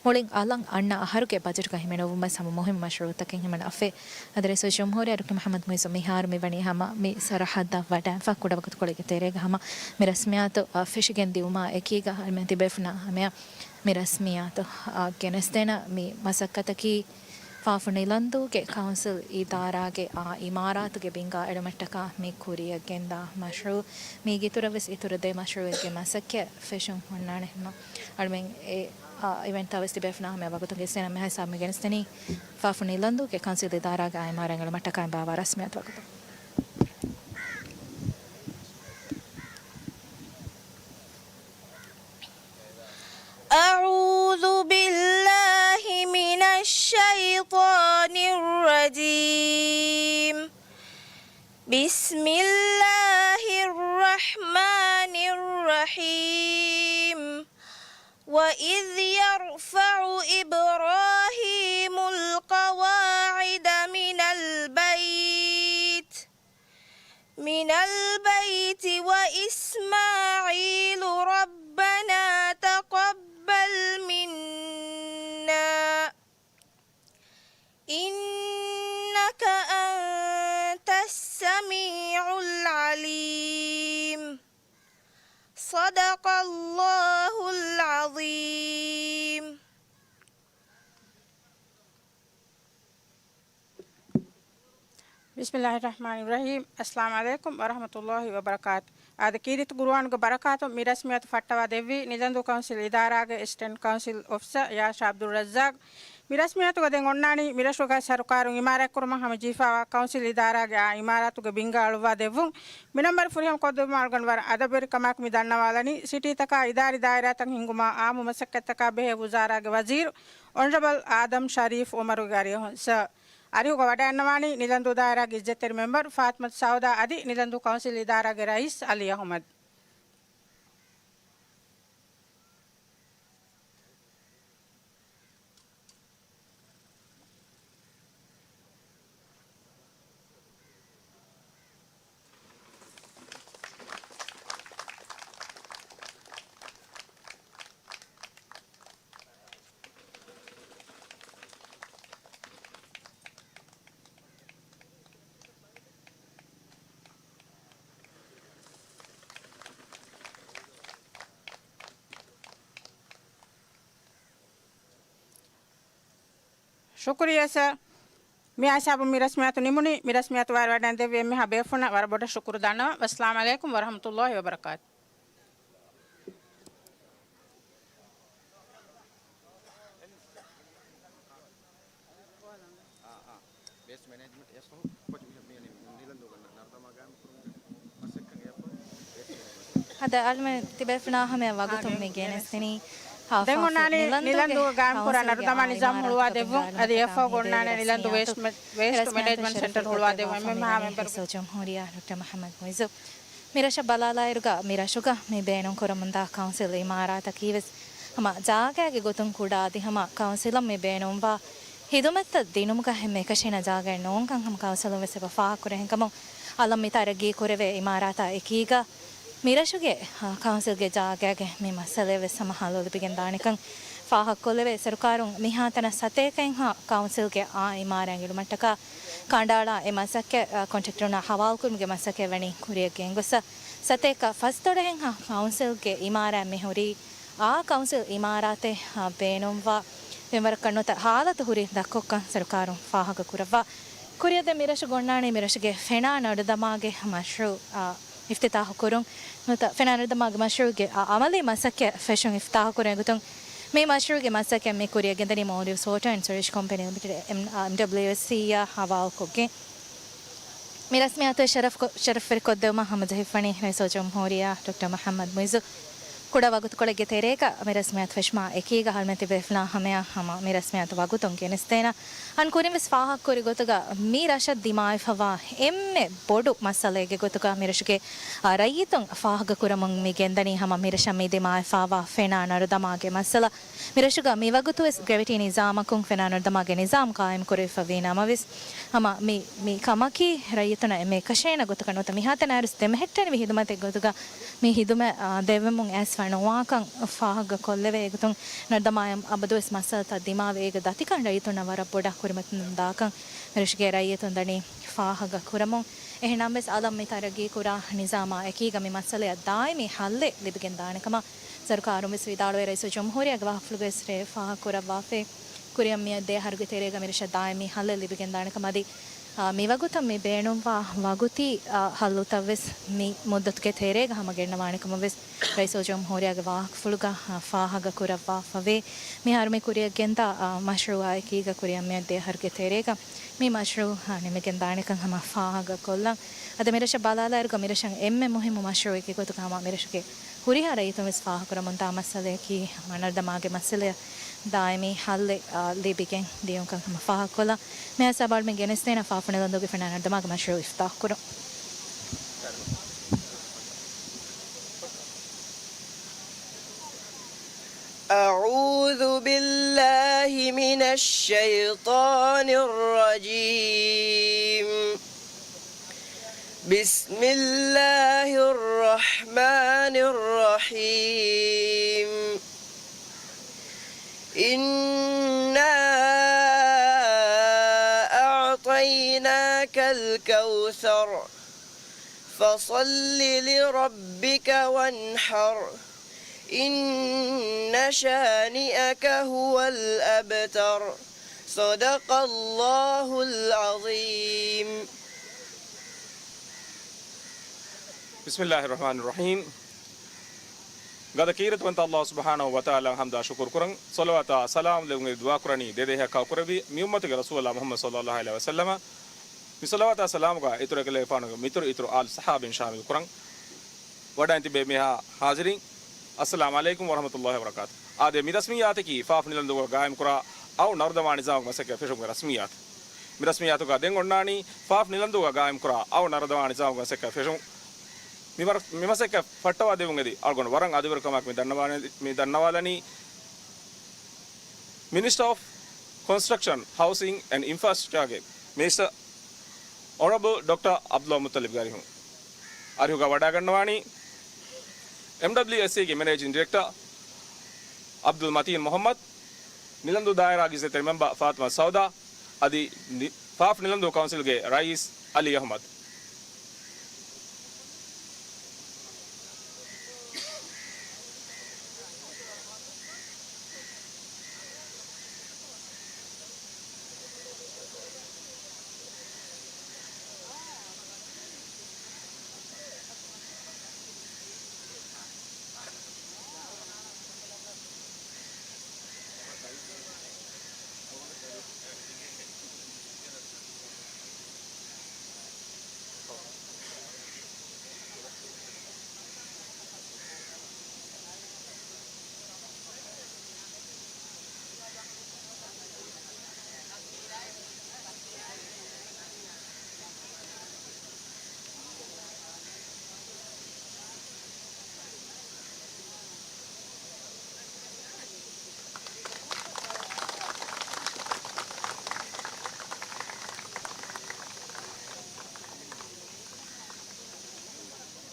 މުޅިން އަލަށް އަންނަ އަހަރުގެ ބަޖެޓުގަ ހިމެނެވުމަށް ހަމަ މުހިއްމު މަޝްރޫޢުތަކެއް ހިމަނަ އަފެ. އަދި ރައީސުލްޖުމްހޫރިއްޔާ ޑޮކްޓަރ މުޙައްމަދު މުޢިއޒު މިހާރު މިވަނީ ހަމަ މި ސަރަހައްދަށް ވަޑައިފަ ކުޑަ ވަގުތުކޮޅެއްގެ ތެރޭގަ ހަމަ މި ރަސްމިއްޔާތު ފެށިގެން ދިއުމާ އެކީގަ އަޅުމެން ތިބޭފުޅުންނާ ހަމަޔަށް މި ރަސްމިއްޔާތު ގެނެސްދޭނަ މި މަސައްކަތަކީ ފާފު ނިލަންދޫގެ ކައުންސިލް އިދާރާގެ އާ އިމާރާތުގެ ބިންގާ އެޅުމަށްޓަކާ މި ކުރިއަށް ގެންދާ މަޝްރޫޢު. މީގެ އިތުރަށް ވެސް އިތުރު ދެ މަޝްރޫޢެއްގެ މަސައްކަތް ފެށުން ހުންނާނެ ހަމަ. އަޅުމެން އެ އާ އިވެންޓްތައް ވެސް ތިބޭފުޅުންނާ ހަމަޔަށް ވަގުތުން ގެނެސްދޭނަ މިހާ ހިސާބުން މި ގެނެސްދެނީ ފާފު ނިލަންދޫގެ ކައުންސިލް އިދާރާގެ އާ އިމާރާތް އެޅުމަށްޓަކާ އެބައާ ރަސްމިއްޔާތު ވަގުތު. أعوذ بالله من الشيطان الرجيم. بسم الله الرحمن الرحيم. وإذ يرفع إبراهيم القواعد من البيت من البيت وإسماعيل ربنا تقبل منا إنك أنت السميع العليم. صدق الله العظيم. ބިސްމިއްލާހި ރަޙްމާނި ރަޙީމް. އައްސަލާމު ޢަލައިކުމް ވަރަޙްމަތުﷲި ވަބަރަކާތު. އާދެ، ކީރިތި ޤުރުއާނުގެ ބަރަކާތުން މި ރަސްމިއްޔާތު ފައްޓަވާ ދެއްވީ ނިލަންދޫ ކައުންސިލް އިދާރާގެ އެސިސްޓެންޓް ކައުންސިލް އޮފިސަރ ޔާ ޝާ ޢަބްދުއްރައްޒާޤް. މި ރަސްމިއްޔާތުގަ ދެން އޮންނާނީ މިރަށުގަ ސަރުކާރުން އިމާރާތްކުރުމަށް ހަމަޖެހިފައިވާ ކައުންސިލް އިދާރާގެ އާ އިމާރާތުގެ ބިންގާ އަޅުއްވާ ދެއްވުން. މި ނަންބަރު ފުރިހަމަ ކޮށްދެއްވުމަށް އަޅުގަނޑު ވަރަށް އަދަބުވެރިކަމާއެކު މި ދަންނަވާލަނީ، ސިޓީތަކާ އިދާރީ ދާއިރާތައް ހިންގުމާ އާއްމު މަސައްކަތްތަކާ ބެހޭ ވުޒާރާގެ ވަޒީރު އޮނަރަބަލް އާދަމް ޝަރީފް އުމަރުގެ އަރިއަށް ހުން. ސަރ، އަރިހުގަ ވަޑައިގަންނަވާނީ ނިލަންދޫ ދާއިރާގެ އިއްޒަތްތެރި މެމްބަރު ފާތިމަތު ސައުދާ އަދި ނިލަންދޫ ކައުންސިލް އިދާރާގެ ރައީސް އަލީ އަޙުމަދު. ޝުކުރިއްޔާ ސަރ. މި ހިސާބުން މި ރަސްމިއްޔާތު ނިމުނީ. މި ރަސްމިއްޔާތު ވަރަށް ވަޑައިގެން ދެއްވި އެންމެހާ ބޭފުޅުންނަށް ވަރަށް ބޮޑަށް ޝުކުރު ދަންނަވަން. ވައްސަލާމު ޢަލައިކުމް ވަރަޙްމަތުﷲި ވަބަރަކާތު. އާ، އާ. ވޭސްޓް މެނޭޖްމަންޓް އެއަށްފަހު ކޮޗު މި، މި، މި ނިލަންދޫގަ ނަރުދަމާ ގާއިމްކުރުމުގެ މަސައްކަތް އެއަށްފަހު ވޭސްޓް މެނޭޖްމަންޓް. އަދި އަޅުމެން ތިބޭފުޅުންނާ ހަމަޔަށް ވަގުތުން މި ގެނެސްދެނީ ދެން އޮންނާނީ ނިލަންދޫގެ ނަރުދަމާ ނިޒާމް ހުޅުވާ ދެއްވުން. އަދި އެއަށްފަހު އޮންނާނެ ނިލަންދޫ ވޭސްޓް މެ، ވޭސްޓް މެނޭޖްމަންޓް ސެންޓަރ ހުޅުވާ ދެއްވުން. އެންމެހާ މެމްބަރު ރައީސުލްޖުމްހޫރިއްޔާ ޑޮކްޓަރ މުޙައްމަދު މުޢިއްޒު. މި ރަށަށް ބަލާލާއިރުގަ މި ރަށުގަ މި ބޭނުންކުރަމުންދާ ކައުންސިލް އިމާރާތަކީވެސް ހަމަ ޖާގައިގެ ގޮތުން ކުޑަ އަދި ހަމަ ކައުންސިލަށް މި ބޭނުންވާ ހިދުމަތްތައް ދިނުމުގަ އެންމެ އެކަށީނާ ޖާގައެއް ނޫންކަން ހަމަ ކައުންސިލުން ވެސް އެބަ ފާހަގަކުރެހެންކަމުން އަލަށް މި ތަރައްގީ ކުރެވޭ އިމާރާތާ އެކީގަ މި ރަށުގެ، އާ، ކައުންސިލްގެ ޖާގައިގެ މި މައްސަލައެއް ވެސް ހަމަ ހައްލު ލިބިގެން ދާނެކަން ފާހަގަކޮށްލެވޭ. ސަރުކާރުން މިހާތަނަށް ސަތޭކައެއްހާ ކައުންސިލްގެ އާ އިމާރާތް އެޅުމަށްޓަކާ ކަނޑައަޅާ އެ މަސައްކަތް، އާ، ކޮންޓްރެކްޓަރުންނާ ހަވާލުކުރުމުގެ މަސައްކަތް ވަނީ ކުރިއަށް ގެންގޮސް، ސަތޭކަ ފަސްދޮޅަހެއްހާ ކައުންސިލްގެ އިމާރާތް މި ހުރީ އާ ކައުންސިލް އިމާރާތެއް، އާ، ބޭނުންވާ މިންވަރަކަށް ނުވަތަ ހާލަތު ހުރި ދަށްކޮށްކަން ސަރުކާރުން ފާހަގަކުރައްވާ. ކުރިއަށް ދެން މި ރަށުގަ އޮންނާނީ މި ރަށުގެ ފެނާ ނަރުދަމާގެ މަޝްރޫޢު، އާ، އިފްތިތާޙު ކުރުން، ނުވަތަ ފެނާ ނަރުދަމާގެ މަޝްރޫޢުގެ އާ އަމަލީ މަސައްކަތް ފެށުން އިފްތިތާޙު ކުރުމުގެ ގޮތުން މި މަޝްރޫޢުގެ މަސައްކަތް މި ކުރިއަށް ގެންދަނީ މޯލްޑިވްސް ވޯޓަރ އެންޑް ސިވޭޖް ކޮމްޕެނީ ލިމިޓެޑް، އެމް، އާ، އެމްޑަބްލިއުއެސްސީ އާ ހަވާލުކޮށްގެން. މި ރަސްމިއްޔާތު ޝަރަފް ކޮ، ޝަރަފްވެރިކޮށްދެއްވުމަށް ހަމަޖެހިފަނީ ރައީސުލްޖުމްހޫރިއްޔާ ޑޮކްޓަރ މުޙައްމަދު މުޢިއްޒު. ކުޑަ ވަގުތުކޮޅެއްގެ ތެރޭގަ މި ރަސްމިއްޔާތު ފެށުމާ އެކީގަ ހަރުމަތި ބޭފުޅާ ހަމަޔަށް ހަމަ މި ރަސްމިއްޔާތު ވަގުތުން ގެނެސްދޭނަ. އަން ކުރިން ވެސް ފާހަގަކުރި ގޮތުގަ މި ރަށަށް ދިމާވެފަވާ އެންމެ ބޮޑު މައްސަލައެއްގެ ގޮތުގަ މި ރަށުގެ، އާ، ރައްޔިތުން ފާހަގަކުރަމުން މި ގެންދަނީ ހަމަ މި ރަށަށް މި ދިމާވެފަވާ ފެނާ ނަރުދަމާގެ މައްސަލަ. މި ރަށުގަ މިވަގުތުވެސް ގްރެވިޓީ ނިޒާމަކުން ފެނާ ނަރުދަމާގެ ނިޒާމް ޤާއިމް ކުރެވިފަވީ ނަމަވެސް، ހަމަ މި، މި ކަމަކީ ރައްޔިތުންނަށް އެންމެ އެކަށޭނަ ގޮތަކަށް ނުވަތަ މިހާތަނަށް އައިރުވެސް ދެމެހެއްޓެނިވި ހިދުމަތެއް ގޮތުގަ މި ހިދުމަތް، އާ، ދެއްވެމުން އައިސްފަ ނުވާކަން ފާހަގަކޮށްލެވޭ. އެގޮތުން ނަރުދަމާއަށް އަބަދުވެސް މައްސަލަތައް ދިމާވެ އޭގެ ދަތިކަން ރައްޔިތުންނަށް ވަރަށް ބޮޑަށް ކުރިމަތިލުން ދާކަން މި ރަށުގެ ރައްޔިތުން ދަނީ ފާހަގަ ކުރަމުން. އެހެންނަމަވެސް އަލަށް މި ތަރައްގީކުރާ ނިޒާމާ އެކީގަ މި މައްސަލަޔަށް ދާއިމީ ހައްލެއް ލިބިގެން ދާނެ ކަމަށް ސަރުކާރުން ވެސް ވިދާޅުވެ، ރައީސުލްޖުމްހޫރިއްޔާގެ ވާހަކަފުޅުގައި ވެސް ރޭ ފާހަގަކުރައްވާފައި. ކުރިއަށް މިއައި ދެ އަހަރުގެ ތެރޭގަ މި ރަށަށް ދާއިމީ ހައްލެއް ލިބިގެން ދާނެ ކަމަށް އަދި، އާ، މިވަގުތަށް މި ބޭނުންވާ ވަގުތީ، އާ، ހައްލުތައް ވެސް މި މުއްދަތުގެ ތެރޭގަ ހަމަ ގެންނަވާނެ ކަމަށް ވެސް ރައީސުލްޖުމްހޫރިއްޔާގެ ވާހަކަފުޅުގަ، އާ، ފާހަގަ ކުރައްވާފަވޭ. މިހާރު މި ކުރިއަށް ގެންދާ، އާ، މަޝްރޫއާ އެކީގަ ކުރިއަށް މިއައި ދެ އަހަރުގެ ތެރޭގަ މި މަޝްރޫއު، އާ، ނިމިގެން ދާނެކަން ހަމަ ފާހަގަ ކޮށްލަން. އަދި މި ރަށަށް ބަލާލާއިރުގަ މި ރަށަށް އެންމެ މުހިއްމު މަޝްރޫއެއްގެ ގޮތުގަ ހަމަ މި ރަށުގެ ހުރިހާ ރައްޔިތުން ވެސް ފާހަގަކުރަމުންދާ މައްސަލަޔަކީ ނަރުދަމާގެ މައްސަލަޔަށް ދާއިމީ ހައްލެއް، އާ، ލިބިގެން ދިޔުންކަން ހަމަ ފާހަގަކޮށްލަން. މިހާ ސަބާޅުމެން ގެނެސްދޭނަ ފާފު ނިލަންދޫގެ ފެނާ ނަރުދަމާގެ މަޝްރޫއު އިފްތާޙުކުރުން. أعوذ بالله من الشيطان الرجيم. بسم الله الرحمن الرحيم. إنا أعطيناك الكوثر. فصل لربك وانحر. إن شانئك هو الأبتر. صدق الله العظيم. بسم الله الرحمن الرحيم. ގަދަ ކީރިތިވަންތަ ﷲ ސުބްޙާނަހޫ ވަތަޢާލާ ޙަމްދާ ޝުކުރު ކުރަން، ޞަލަވާތާ ސަލާމް ލެވުން ދުޢާ ކުރަނީ ދެދޭހަކާ ކުރެއްވި މި އުއްމަތުގެ ރަސޫލާ މުޙައްމަދު ޞައްލައްލާހު ޢަލައިހި ވަސައްލަމަ. މި ޞަލަވާތާ ސަލާމުގަ އިތުރަށް އެކަލޭގެފާނުގެ މިތުރު އިތުރު އާލު ޞަޙާބީން ޝާމިލު ކުރަން. ވަޑައިން ތިބޭ މިހާ ޙާޟިރީން، އައްސަލާމު ޢަލައިކުމް ވަރަޙްމަތުﷲ ވަބަރަކާތު. އާދެ، މި ރަސްމިއްޔާތަކީ ފާފް ނިލަންދޫގަ ގާއިމްކުރާ އައު ނަރުދަމާ ނިޒާމުގެ މަސައްކަތް ފެށުމުގެ ރަސްމިއްޔާތު. މި ރަސްމިއްޔާތުގަ ދެން އޮންނާނީ ފާފް ނިލަންދޫގަ ގާއިމްކުރާ އައު ނަރުދަމާ ނިޒާމުގެ މަސައްކަތް ފެށުން. މި ވަރަށް، މި މަސައްކަތް ފައްޓަވާ ދެވުން އެދި އަޅުގަނޑު ވަރަށް އަދިވެރިކަމާއެކު މި ދަންނަވާލަނީ، މި ދަންނަވާލަނީ މިނިސްޓަރ އޮފް ކޮންސްޓްރަކްޝަން، ހައުސިން އެންޑް އިންފްރާސްޓްރަކްޗާގެ މިނިސްޓަރ އޮނަރަބަލް ޑޮކްޓަރ ޢަބްދުﷲ މުއްޠަލިބްގެ އަރިހުން، އަރިހުގަ ވަޑައިގަންނަވާނީ އެމްޑަބްލިއުއެސްސީގެ މެނޭޖިން ޑިރެކްޓަރ ޢަބްދުލް މަތީން މުޙައްމަދު، ނިލަންދޫ ދާއިރާގެ އިއްޒަތްތެރި މެމްބަރ ފާތިމާ ސައުދާ، އަދި ނި-، ފާފް ނިލަންދޫ ކައުންސިލްގެ ރައީސް ޢަލީ އަޙްމަދު.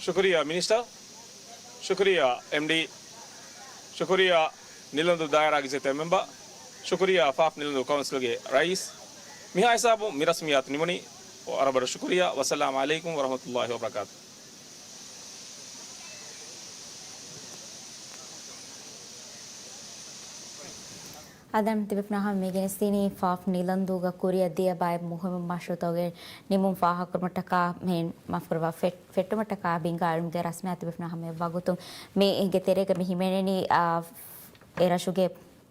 ޝުކުރިއްޔާ މިނިސްޓަރ، ޝުކުރިއްޔާ އެމްޑީ، ޝުކުރިއްޔާ ނިލަންދޫ ދާއިރާގެ އިއްޒަތްތެރި މެމްބަރ، ޝުކުރިއްޔާ ފާފް ނިލަންދޫ ކައުންސިލްގެ ރައީސް. މިހާ ހިސާބުން މި ރަސްމިއްޔާތު ނިމުނީ. ވަރަށް ބޮޑަށް ޝުކުރިއްޔާ. ވައްސަލާމު ޢަލައިކުމް ވަރަޙްމަތުﷲ ވަބަރަކާތު. އާދެ، ތިބޭފުޅާ ހަމަ މި ގެނެސްދިނީ ފާފް ނިލަންދޫގަ ކުރިއަށް ދިޔަ ބައެއް މުހިއްމު މަޝްރޫޢުތަކުގެ ނިމުން ފާހަގަކުރުމަށްޓަކާ މި މާފުކުރައްވާ ފެ-، ފެއްޓުމަށްޓަކާ ބިންގާ އެޅުމުގެ ރަސްމިއްޔާތު ތިބޭފުޅާ ހަމަ އެ ވަގުތުން މީގެ ތެރޭގަ މި ހިމެނެނީ، އާ، އެ ރަށުގެ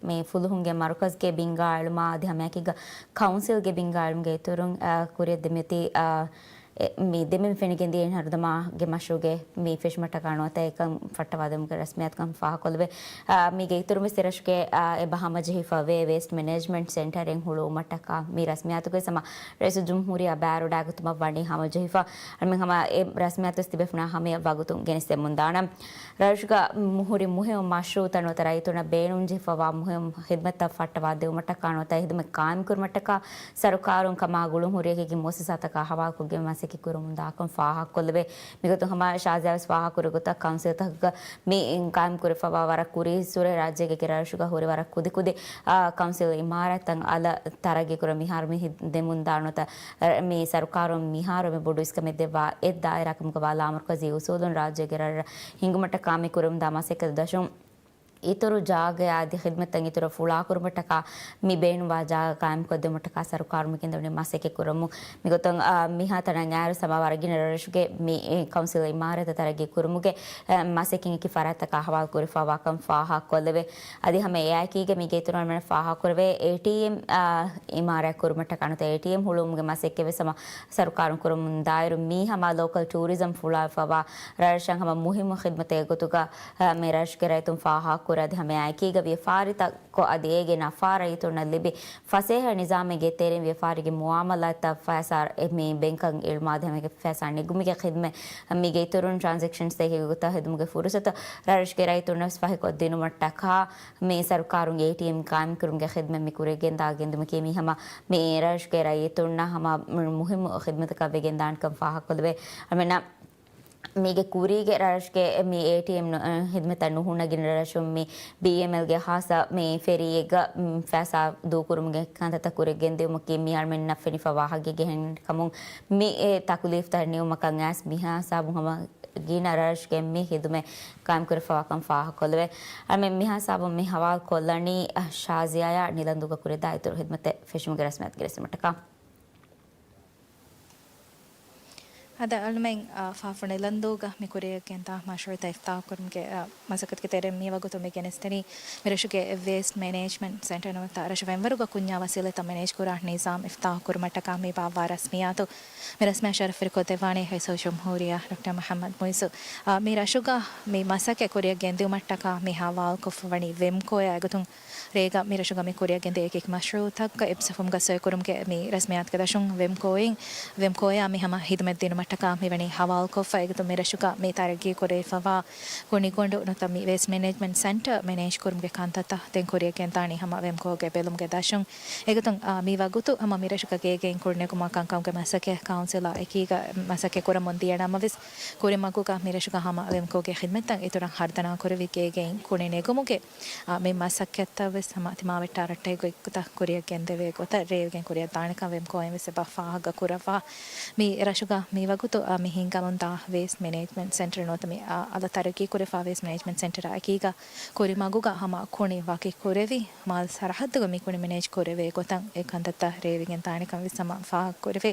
މި ފުލުހުންގެ މަރުކަޒްގެ ބިންގާ އެޅުމާ އަދި ހަމައެކީގަ ކައުންސިލްގެ ބިންގާ އެޅުމުގެ އިތުރުން، އާ، ކުރިއަށް ދެމިއޮތީ، އާ، އެ، މި ދެމެން ފެނިގެންދިޔަ އިން ހަރުދަމާގެ މަޝްރޫގެ މި ފެށުމަށްޓަކާ ނުވަތަ އެކަން ފައްޓަވާދެމުގެ ރަސްމިއްޔާތުކަން ފާހަގަކޮށްލެވޭ. އާ، މީގެ އިތުރުން ވެސް އެރަށުގެ، އާ، އެބަ ހަމަޖެހިފަ ވޭ ވޭސްޓް މެނޭޖްމަންޓް ސެންޓަރެއް ހުޅުވުމަށްޓަކާ މި ރަސްމިއްޔާތުގެ ހަމަ ރައީސުލްޖުމްހޫރިއްޔާ ބާރު ޑާގުތުމަށް ވަނީ ހަމަޖެހިފަ. އަމި ހަމަ އެ ރަސްމިއްޔާތު ވެސް ތިބޭފުޅުންނާ ހަމަޔަށް ވަގުތުން ގެނެސްދެމުންދާނަން. ރައީސުގަ މުހުރި މުހިއްމު މަޝްރޫއުތައް ނުވަތަ ރައްޔިތުންނަށް ބޭނުންޖެހިފަވާ މުހިއްމު ޚިދްމަތްތައް ފައްޓަވާ ދެވުމަށްޓަކާ ނުވަތަ ޚިދްމަތް ޤާއިމްކުރުމަށްޓަކާ ސަރުކާރުން ކަމާ ގުޅުންހުރި އެކި މުއައްސަސާތަކާ ހަވާލުކޮށްގެން މަސައްކަތް ކުރަމުން ދާކަން ފާހަގަކޮށްލެވޭ. މިގޮތުން ހަމަ ޝާޒިޔާ ވެސް ފާހަގަކުރި ގޮތަށް ކައުންސިލްތަކުގަ މި ޤާއިމްކުރެފަވާ ވަރަށް ކުރީ ސުރެ ރާއްޖޭގެ ރަށުގަ ހުރި ވަރަށް ކުދިކުދި، އާ، ކައުންސިލް އިމާރާތްތައް އަލަށް ތަރައްގީކުރަން މިހާރު މި ދެމުންދާނުތަ މި ސަރުކާރުން މިހާރު މި ބޮޑު އިސްކަމެއް ދެއްވާ އެއް ދާއިރާ ކަމުގަ ވާ ލާމަރުކަޒީ އުސޫލުން ރާއްޖޭގެ ރަށްރަށް ހިނގުމަށްޓަކާ މި ކުރަމުންދާ މަސައްކަތު ދަށުން އިތުރު ޖާގަ އަދި ޚިދްމަތްތައް އިތުރަށް ފުޅާކުރުމަށްޓަކާ މި ބޭނުންވާ ޖާގަ ޤާއިމްކޮށްދެވުމަށްޓަކާ ސަރުކާރުން މި ގެންދަވަނީ މަސައްކަތް ކުރަމުން. މިގޮތުން، އާ، މިހާތަނަށް އައިރު ހަމަ ވަރަށް ގިނަ ރަށްރަށުގެ މި، އެ، ކައުންސިލް އިމާރާތްތައް ތަރައްގީ ކުރުމުގެ، އެ، މަސައްކަތް އެކި ފަރާތްތަކާ ހަވާލު ކުރެފަވާކަން ފާހަގަކޮށްލެވޭ. އަދި ހަމަ އެއާއެކީގަ މީގެ އިތުރުން އަޅުގަނޑުމެން ފާހަގަކުރެވޭ އޭޓީއެމް، އާ، އިމާރާތް ކުރުމަށްޓަކާ ނުވަތަ އޭޓީއެމް ހުޅުވުމުގެ މަސައްކަތް ވެސް ހަމަ ސަރުކާރުން ކުރަމުން ދާއިރު މީ ހަމަ ލޯކަލް ޓޫރިޒަމް ފުޅާފަވާ ރަށްރަށަށް ހަމަ މުހިއްމު ޚިދްމަތެއް ގޮތުގަ، އާ، މި ރަށުގެ ރައްޔިތުން ފާހަގަކުރޭ. އަދި ހަމަ އެއާއެކީގަ ވިޔަފާރިތައް ކޮށް އަދި އޭގެ ނަފާ ރައްޔިތުންނަށް ލިބި ފަސޭހަ ނިޒާމެއްގެ ތެރެއިން ވިޔަފާރީގެ މުއާމަލާތްތައް ފައިސާ އެ މި ބެންކަށް އެޅުމާ އަދި ހަމަ އޭގެ ފައިސާ ނެގުމުގެ ޚިދްމަތް މީގެ އިތުރުން ޓްރާންސެކްޝަންސްތައް ހިގުތައް ހެދުމުގެ ފުރުސަތު ރަށުގެ ރައްޔިތުންނަށް ފަހިކޮށްދިނުމަށްޓަކާ މި ސަރުކާރުން އޭޓީއެމް ޤާއިމްކުރުމުގެ ޚިދްމަތް މި ކުރިޔަށް ގެންދާ ގެންދުމަކީ މީ ހަމަ މި ރަށުގެ ރައްޔިތުންނަށް ހަމަ މުހިއްމު ޚިދްމަތަކަށް ވެގެންދާނެކަން ފާހަގަކޮށްލެވޭ. އަމެންނަށް މީގެ ކުރީގެ ރަށުގެ މި އޭޓީއެމް ނު-، އަ، ޚިދްމަތަށް ނުހުންނަ ގިނަ ރަށުން މި ބީއެމްއެލްގެ ހާއްސަ މި ފެރީއެއްގަ، މް، ފައިސާ ދޫކުރުމުގެ ކަންތައްތައް ކުރިޔަށް ގެންދިއުމަކީ މި އަޅުމެންނަށް ފެނިފަ ވާހަކައެއް ގެހެން ކަމުން މި އެ ތަކުލީފްތައް ނިމުމަކަށް އައިސް މިހާ ހިސާބުން ހަމަ ގިނަ ރަށުގެ މި ޚިދުމަތް ޤާއިމްކުރެފަވާކަން ފާހަގަކޮށްލެވޭ. އަޅުމެން މިހާ ހިސާބުން މި ހަވާލު ކޮށްލަނީ، އަ، ޝާޒިޔާއާ ނިލަންދޫގަ ކުރިއަށްދާ އިތުރު ޚިދުމަތެއް ފެށުމުގެ ރަސްމިއްޔާތު ގެނެސްދިނުމަށްޓަކާ. އަދި އަޅުމެން، އާ، ފާފު ނިލަންދޫގަ މި ކުރިޔަށް ގެންދާ މަޝްރޫޢުތައް އިފްތާޙުކުރުމުގެ، އާ، މަސައްކަތުގެ ތެރެއިން މިވަގުތު މި ގެނެސްދެނީ މިރަށުގެ ވޭސްޓް މެނޭޖްމަންޓް ސެންޓަރ ނުވަތަ ރަށު ފެންވަރުގަ ކުންޏާ ވަސީލަތްތައް މެނޭޖް ކުރާ ނިޒާމް އިފްތާޙުކުރުމަށްޓަކާ މި ބާއްވާ ރަސްމިއްޔާތު. މި ރަސްމިއްޔާ ޝަރަފުވެރިކޮށްދެއްވާނީ ރައީސުލްޖުމްހޫރިއްޔާ ޑޮކްޓަރ މުޙައްމަދު މުޢިއްޒު. އާ، މި ރަށުގަ މި މަސައްކަތް ކުރިޔަށް ގެންދިއުމަށްޓަކާ މި ހަވާލުކޮށްފަވަނީ ވެމްކޯއާ އެގޮތުން ރޭގަ މި ރަށުގަ މި ކުރިޔަށް ގެންދިޔަ އެކި މަޝްރޫޢުތަކަށް އިބްސަފުމްގަ ސޮއިކުރުމުގެ މި ރަސްމިއްޔާތުގެ ދަށުން ވެމްކޯއިން، ވެމްކޯއާ މި ހަމަ ޚިދުމަތް ދިނުމަށްޓަކާ މިވަނީ ހަވާލުކޮށްފަ. އެގޮތުން މި ރަށުގަ މި ތަރައްގީ ކުރެވިފަވާ ކުނިގޮނޑު ނުވަތަ މި ވޭސްޓް މެނޭޖްމަންޓް ސެންޓަރ މެނޭޖް ކުރުމުގެ ކަންތައްތައް ދެން ކުރިޔަށް ގެންދާނީ ހަމަ ވެމްކޯގެ ބެލުމުގެ ދަށުން. އެގޮތުން، އާ، މި ވަގުތު ހަމަ މި ރަށުގަ ގޭގެއިން ކުނިނެގުމާ ކަންކަމުގެ މަސައްކަތް ކައުންސިލާ އެކީގަ މަސައްކަތް ކުރަމުން ދިޔަ ނަމަވެސް، ކުރިމަގުގަ މި ރަށުގަ ހަމަ ވެމްކޯގެ ޚިދުމަތްތައް އިތުރަށް ހަރުދަނާ ކުރެވި ގޭގެއިން ކުނިނެގުމުގެ އާ، މި މަސައްކަތްތައް ވެސް ހަމަ ތިމާވެއްޓާ ރައްޓެހި ގޮތްގޮތަށް ކުރިޔަށް ގެންދެވޭ ގޮތަށް ރޭވިގެން ކުރިޔަށް ދާނެކަން ވެމްކޯއިން ވެސް އެބަ ފާހަގަ ކުރައްވާ. މި ރަށުގަ މިވަގުތު، އާ، މި ހިންގަމުންދާ ވޭސްޓް މެނޭޖްމަންޓް ސެންޓަރ ނުވަތަ މި، އާ، އަލަށް ތަރައްގީ ކުރެވިފާ ވޭސްޓް މެނޭޖްމަންޓް ސެންޓަރ އެކީގަ ކުރިމަގުގަ ހަމަ ކުނި ވަކި ކުރެވި މާލެ ސަރަހައްދުގަ މި ކުނި މެނޭޖް ކުރެވޭ ގޮތަށް އެ ކަންތައްތައް ރޭވިގެން ދާނެކަން ވެސް ހަމަ ފާހަގަ ކުރެވޭ.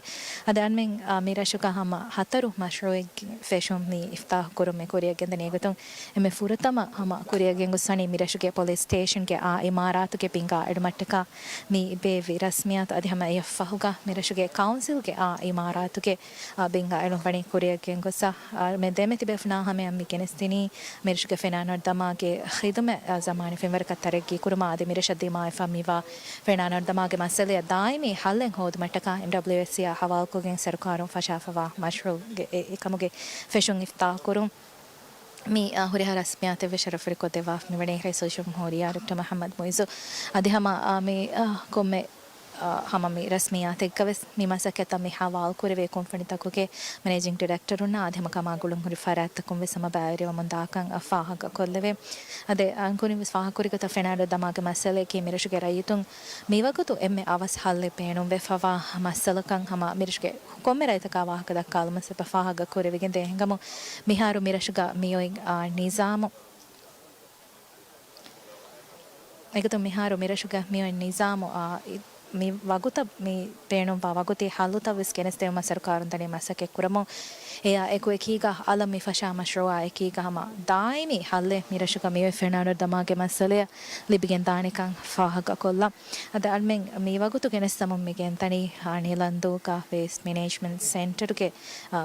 އަދި އަންމެން، އާ، މި ރަށުގަ ހަމަ ހަތަރު މަޝްރޫޢެއްގެ ފެށުން މި އިފްތާޙު ކުރުމެއް ކުރިޔަށް ގެންދަނީ އެގޮތުން އެންމެ ފުރަތަމަ ހަމަ ކުރިޔަށް ގެންގޮސް ވަނީ މި ރަށުގެ ޕޮލިސް ސްޓޭޝަންގެ އާ އިމާރާތުގެ ބިންގާ އެޅުމަށްޓަކާ މި ބޭއްވި ރަސްމިއްޔާތު. އަދި ހަމަ އެއަށްފަހުގަ މި ރަށުގެ ކައުންސިލްގެ އާ އިމާރާތުގެ، އާ، ބިންގާ އެޅުން ވަނީ ކުރިޔަށް ގެންގޮސް، އާ، މެ ދެމެ ތިބޭފުޅުންނާ ހަމަޔަށް މި ގެނެސްދިނީ މި ރަށުގެ ފެނާނަރު ދަމާގެ ޚިދުމަތް، އާ، ޒަމާނީ ފެންވަރަކަށް ތަރައްގީ ކުރުމާ އަދި މި ރަށަށް ދިމާވެފަ މިވާ ފެނާނަރު ދަމާގެ މައްސަލަޔަށް ދާއިމީ ހައްލެއް ހޯދުމަށްޓަކާ އެމްޑަބްލިއުއެސްސީއާ ހަވާލުކޮށްގެން ސަރުކާރުން ފަށާފަވާ މަޝްރޫޢުގެ އެ، އެކަމުގެ ފެށުން އިފްތާޙު ކުރުން. މި، އާ، ހުރިހާ ރަސްމިއްޔާތެއްވެސް ޝަރަފުވެރިކޮށްދެއްވާފަ މިވަނީ ރައީސުލްޖުމްހޫރިއްޔާ ޑޮކްޓަރ މުޙައްމަދު މުޢިއްޒު. އަދި ހަމަ، އާ، މި، އާ، ކޮންމެ، އާ، ހަމަ މި ރަސްމިއްޔާތެއްގަވެސް މި މަސައްކަތަށް މި ހަވާލުކުރެވޭ ކުންފުނިތަކުގެ މެނޭޖިންގ ޑިރެކްޓަރުންނާ އަދި ހަމަ ކަމާ ގުޅުންހުރި ފަރާތްތަކުން ވެސް ހަމަ ބައިވެރިވަމުން ދާކަން ފާހަގަކޮށްލެވޭ. އަދި އަންކުރިން ވެސް ފާހަގަކުރި ގޮތަށް ފެނާނަރު ދަމާގެ މައްސަލައަކީ މިރަށުގެ ރައްޔިތުން މިވަގުތު އެންމެ އަވަސް ހައްލެއް ބޭނުންވެފަވާ މައްސަލަކަން ހަމަ މިރަށުގެ ކޮންމެ ރަށްތަކާ ވާހަކަ ދައްކާލުމަށް އެބަ ފާހަގަ ކުރެވިގެން ދޭ ހިނގަމުން މިހާރު މިރަށުގަ މިއޮތް، އާ، ނިޒާމު، އެގޮތުން މިހާރު މިރަށުގަ މިއޮތް ނިޒާމު، އާ، އި-، މި ވަގުތަށް މި ބޭނުންވާ ވަގުތީ ހައްލުތައް ވެސް ގެނެސްދެވުމަށް ސަރުކާރުން ދަނީ މަސައްކަތް ކުރަމުން. އެއާ އެކު އެކީގަ އަލަށް މި ފަށާ މަޝްރޫއާ އެކީގަ ހަމަ ދާއިމީ ހައްލެއް މިރަށުގަ މިއޮތް ފެނާނަރު ދަމާގެ މައްސަލަޔަށް ލިބިގެން ދާނެކަން ފާހަގަކޮށްލަން. އަދި އަޅުމެން މި ވަގުތު ގެނެސްދަމުން މި ގެންދަނީ ނިލަންދޫގަ ވޭސްޓް މެނޭޖްމަންޓް ސެންޓަރުގެ، އަ،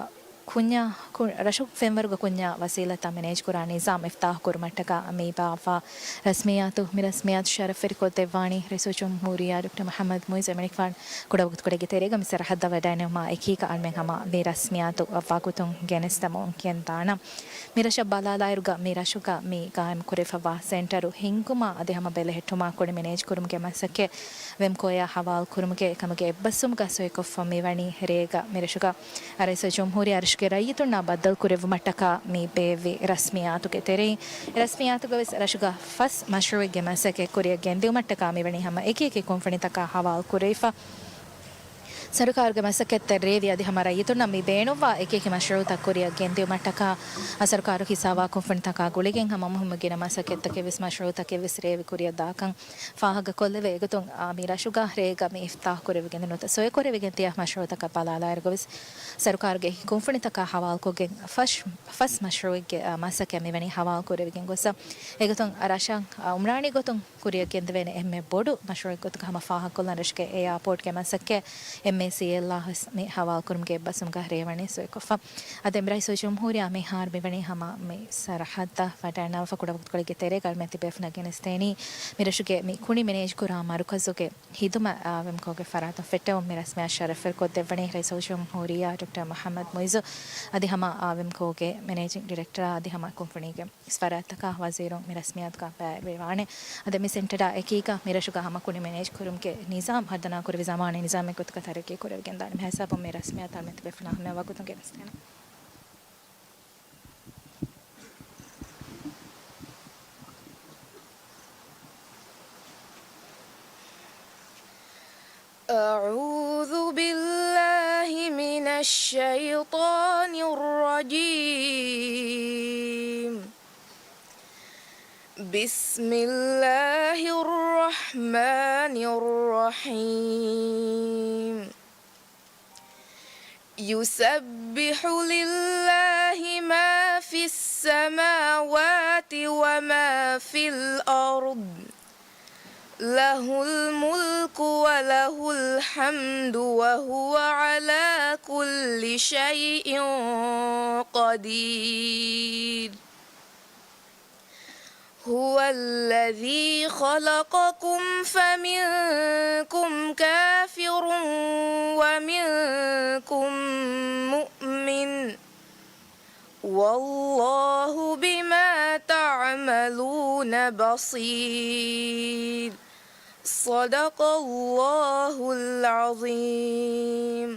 ކުންޏާ، ކު-، ރަށު ފެންވަރުގެ ކުންޏާ ވަސީލަތްތައް މެނޭޖްކުރާ ނިޒާމް އިފްތާޙު ކުރުމަށްޓަކާ މި ބާއްވާ ރަސްމިއްޔާތު، މި ރަސްމިއްޔާތު ޝަރަފްވެރިކޮށްދެއްވާނީ ރައީސުލްޖުމްހޫރިއްޔާ ޑޮކްޓަރ މުޙައްމަދު މުޢިއްޒު. އެމަނިކުފާނު ކުޑަވަގުތުކޮޅެއްގެ ތެރޭގަ މި ސަރަހައްދަށް ވަޑައިނުމާ އެކީގަ އަޅުމެން ހަމަ މި ރަސްމިއްޔާތު ވަގުތުން ގެނެސްދަމުން ގެންދާނަން. މި ރަށަށް ބަލާލާއިރުގަ މި ރަށުގަ މި ގާއިމް ކުރެވިފައިވާ ސެންޓަރު ހިންގުމާ އަދި ހަމަ ބެލެހެއްޓުމާ ކުނި މެނޭޖްކުރުމުގެ މަސައްކަތް ވެމްކޯއާ ހަވާލުކުރުމުގެ ކަމުގެ އެއްބަސްވުމުގަ ސޮއިކޮށްފަ މިވަނީ ރޭގަ މިރަށުގަ ރައީސުލްޖުމްހޫރިއްޔާ ރަށުގެ ރައްޔިތުންނާ ބައްދަލުކުރެއްވުމަށްޓަކާ މި ބޭއްވި ރަސްމިއްޔާތުގެ ތެރެއިން، ރަސްމިއްޔާތުގަ ވެސް ރަށުގަ ފަސް މަޝްރޫއެއްގެ މަސައްކަތް ކުރިއަށް ގެންދިއުމަށްޓަކާ މިވަނީ ހަމަ އެކި އެކި ކުންފުނިތަކާ ހަވާލު ކުރެވިފަ. ސަރުކާރުގެ މަސައްކަތްތައް ރޭވި އަދި ހަމަ ރައްޔިތުންނަށް މި ބޭނުންވާ އެކި އެކި މަޝްރޫއުތައް ކުރިއަށް ގެންދިއުމަށްޓަކާ ސަރުކާރު ހިސާބާ ކުންފުނިތަކާ ގުޅިގެން ހަމަ މުހިއްމު ގިނަ މަސައްކަތްތަކެއް ވެސް މަޝްރޫއުތަކެއް ވެސް ރޭވި ކުރިއަށް ދާކަން ފާހަގަކޮށްލެވޭ. އެގޮތުން، އާ، މި ރަށުގަ ރޭގަ މި އިފްތާޙު ކުރެވިގެން ނުވަތަ ސޮއިކުރެވިގެން ތިޔަ މަޝްރޫއުތަކަށް ބަލާލާއިރުގަ ވެސް ސަރުކާރުގެ އެކި ކުންފުނިތަކާ ހަވާލުކޮށްގެން ފަސް، ފަސް މަޝްރޫއުގެ، އާ، މަސައްކަތް މިވަނީ ހަވާލު ކުރެވިގެން ގޮސް. އެގޮތުން ރަށަށް، އާ، އުމްރާނީ ގޮތުން ކުރިއަށް ގެންދެވޭނެ އެންމެ ބޮޑު މަޝްރޫއެއް ގޮތުގަ ހަމަ ފާހަގަކޮށްލަން ރަށުގެ އެއާޕޯޓްގެ މަސައްކަތް އެމްއޭސީއެލްއާ ވެސް މި ހަވާލުކުރުމުގެ އެއްބަސްވުމުގަ ރޭވަނީ ސޮއިކޮށްފަ. އަދި ރައީސުލްޖުމްހޫރިއްޔާ މިހާރު މިވަނީ ހަމަ މި ސަރަހައްދަށް ވަޑައިންނަވާފަ. ކުޑަވަގުތުކޮޅެއްގެ ތެރޭގަ އަޅުމެން ތިބޭފުޅުންނަށް ގެނެސްދޭނީ މި ރަށުގެ މި ކުނި މެނޭޖްކުރާ މަރުކަޒުގެ ހިދުމަތް، އާ، ވެމްކޯގެ ފަރާތުން ފެއްޓެވުން. މި ރަސްމިއްޔާ ޝަރަފްވެރިކޮށްދެއްވަނީ ރައީސުލްޖުމްހޫރިއްޔާ ޑޮކްޓަރ މުޙައްމަދު މުޢިއްޒު އަދި ހަމަ، އާ، ވެމްކޯގެ މެނޭޖިން ޑިރެކްޓަރ އަދި ހަމަ ކުންފުނީގެ ފަރާތްތަކާ ވަޒީރުން މި ރަސްމިއްޔާތުގަ ބައިވެރިވާނެ. އަދި މި ސެންޓަރާ އެކީގަ މި ރަށުގަ ހަމަ ކުނި މެނޭޖް ކުރުމުގެ ނިޒާމް ހަރުދަނާ ކުރެވި ޒަމާނީ ނިޒާމެއް ގޮތުގަ ތަރައްގީ ކުރެވިގެންދާނެ. މި ހިސާބުން މި ރަސްމިއްޔާތައް މިތިބޭފުޅުންނާ ހަމަ ވަގުތުން ގެނެސްދޭނެ. أعوذ بالله من الشيطان الرجيم. بسم الله الرحمن الرحيم. يسبح لله ما في السماوات وما في الأرض، له الملك وله الحمد وهو على كل شيء قدير. هو الذي خلقكم فمنكم كافر ومنكم مؤمن، والله بما تعملون بصير. صدق الله العظيم.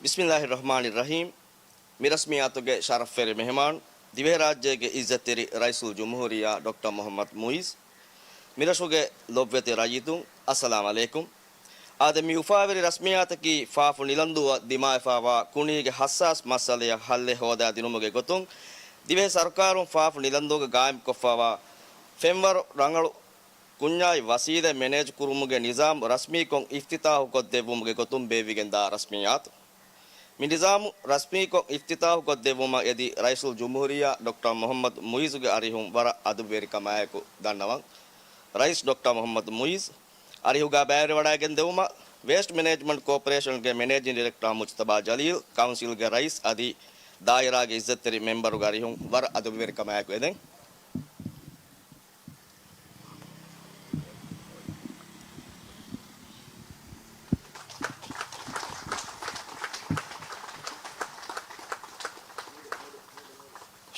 ބިސްމިއްލާހި ރަޙްމާނި ރަޙީމް. މި ރަސްމިއްޔާތުގެ ޝަރަފްވެރި މެހެމާން، ދިވެހިރާއްޖޭގެ އިއްޒަތްތެރި ރައީސުލްޖުމްހޫރިއްޔާ ޑޮކްޓަރ މުޙައްމަދު މުޢިއްޒު، މި ރަށުގެ ލޮބުވެތި ރައްޔިތުން، އައްސަލާމް ޢަލައިކުމް. އާދެ، މި އުފާވެރި ރަސްމިއްޔާތަކީ ފާފު ނިލަންދޫއަށް ދިމާވެފައިވާ ކުނީގެ ހައްސާސް މައްސަލަޔަށް ހައްލެއް ހޯދާދިނުމުގެ ގޮތުން، ދިވެހި ސަރުކާރުން ފާފު ނިލަންދޫގަ ގާއިމްކޮށްފައިވާ ފެންވަރު ރަނގަޅު ކުންޏާއި ވަސީލަތް މެނޭޖް ކުރުމުގެ ނިޒާމް ރަސްމީކޮށް އިފްތިތާޙުކޮށްދެއްވުމުގެ ގޮތުން ބޭއްވިގެންދާ ރަސްމިއްޔާތު. މި ނިޒާމު ރަސްމީކޮށް އިފްތިތާޙުކޮށްދެއްވުމަށް އެދި ރައީސުލްޖުމްހޫރިއްޔާ ޑޮކްޓަރ މުޙައްމަދު މުޢިއްޒުގެ އަރިހުން ވަރަށް އަދުއްވެރިކަމާއެކު ދަންނަވަން. ރައީސް ޑޮކްޓަރ މުޙައްމަދު މުޢިއްޒު އަރިހުގަ ބައިވެރިވަޑައިގެންދެވުމަށް ވޭސްޓް މެނޭޖްމަންޓް ކޯޕަރޭޝަންގެ މެނޭޖިން ޑިރެކްޓަރ މުޖްތަބާ ޖަލީލް، ކައުންސިލްގެ ރައީސް އަދި ދާއިރާގެ އިއްޒަތްތެރި މެމްބަރުގެ އަރިހުން ވަރަށް އަދުއްވެރިކަމާއެކު އެދެން.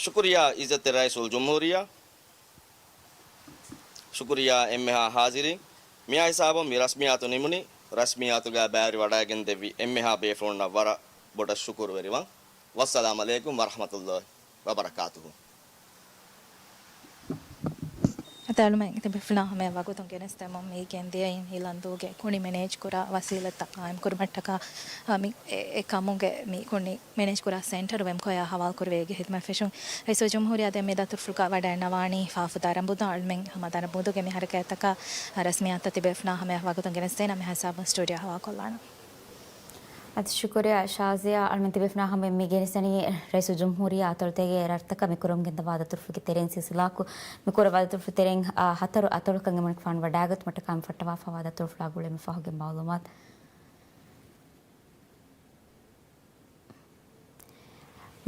ޝުކުރިއްޔާ އިއްޒަތްތެރި ރައީސުލްޖުމްހޫރިއްޔާ. ޝުކުރިއްޔާ އެންމެހާ ހާޒިރީން. މިއާ ހިސާބުން މި ރަސްމިއްޔާތު ނިމުނީ. ރަސްމިއްޔާތުގަ ބައިވެރިވަޑައިގެންދެއްވި އެންމެހާ ބޭފުޅުންނަށް ވަރަށް ބޮޑަށް ޝުކުރުވެރިވަން. ވައްސަލާމް ޢަލައިކުމް ވަރަޙްމަތުﷲ ވަބަރަކާތުހު. އަޅުމެން ތިބޭފުޅާ ހަމަޔަށް ވަގުތުން ގެނެސްދެމުން މި ގެންދިޔައީ ނިލަންދޫގެ ކުނި މެނޭޖް ކުރާ ވަސީލަތްތައް ޤާއިމްކުރުމަށްޓަކާ، އަ، މި އެ، އެ ކަމުގެ މި ކުނި މެނޭޖް ކުރާ ސެންޓަރު ވެމްކޯއާ ހަވާލުކުރެވޭ އޭގެ ހިދުމަތް ފެށުން. ރައީސުލްޖުމްހޫރިއްޔާ ދެން މި ދަތުރުފުޅުގަ ވަޑައިންނަވާނީ ފާފު ދަރަނބުދޫ. އަޅުމެން ހަމަ ދަރަނބުދޫގެ މި ހަރަކާތްތަކާ ރަސްމިއްޔާތުތައް ތިބޭފުޅާ ހަމަޔަށް ވަގުތުން ގެނެސްދޭނަން. މިހާ ހިސާބުން ސްޓޫޑިއޯ ހަވާލުކޮށްލާނަން. އަދި ޝުކުރިއްޔާ ޝާޒިޔާ. އަޅުމެން ތިބޭފުޅާ ހަމަޔަށް މި ގެނެސްދެނީ ރައީސުލްޖުމްހޫރިއްޔާ އަތޮޅުތަކުގެ ރަށްތަކަށް މި ކުރަމުން ގެންދަވާ ދަތުރުފުޅުގެ ތެރެއިން ސިލްސިލާއަކު. މި ކުރައްވާ ދަތުރުފުޅު ތެރެއިން، އާ، ހަތަރު އަތޮޅަކަށް އެމަނިކުފާނު ވަޑައިގަތުމަށްޓަކާ މި ފައްޓަވާފައިވާ ދަތުރުފުޅާ ގުޅޭ މި ފަހުގެ މައުލޫމާތު.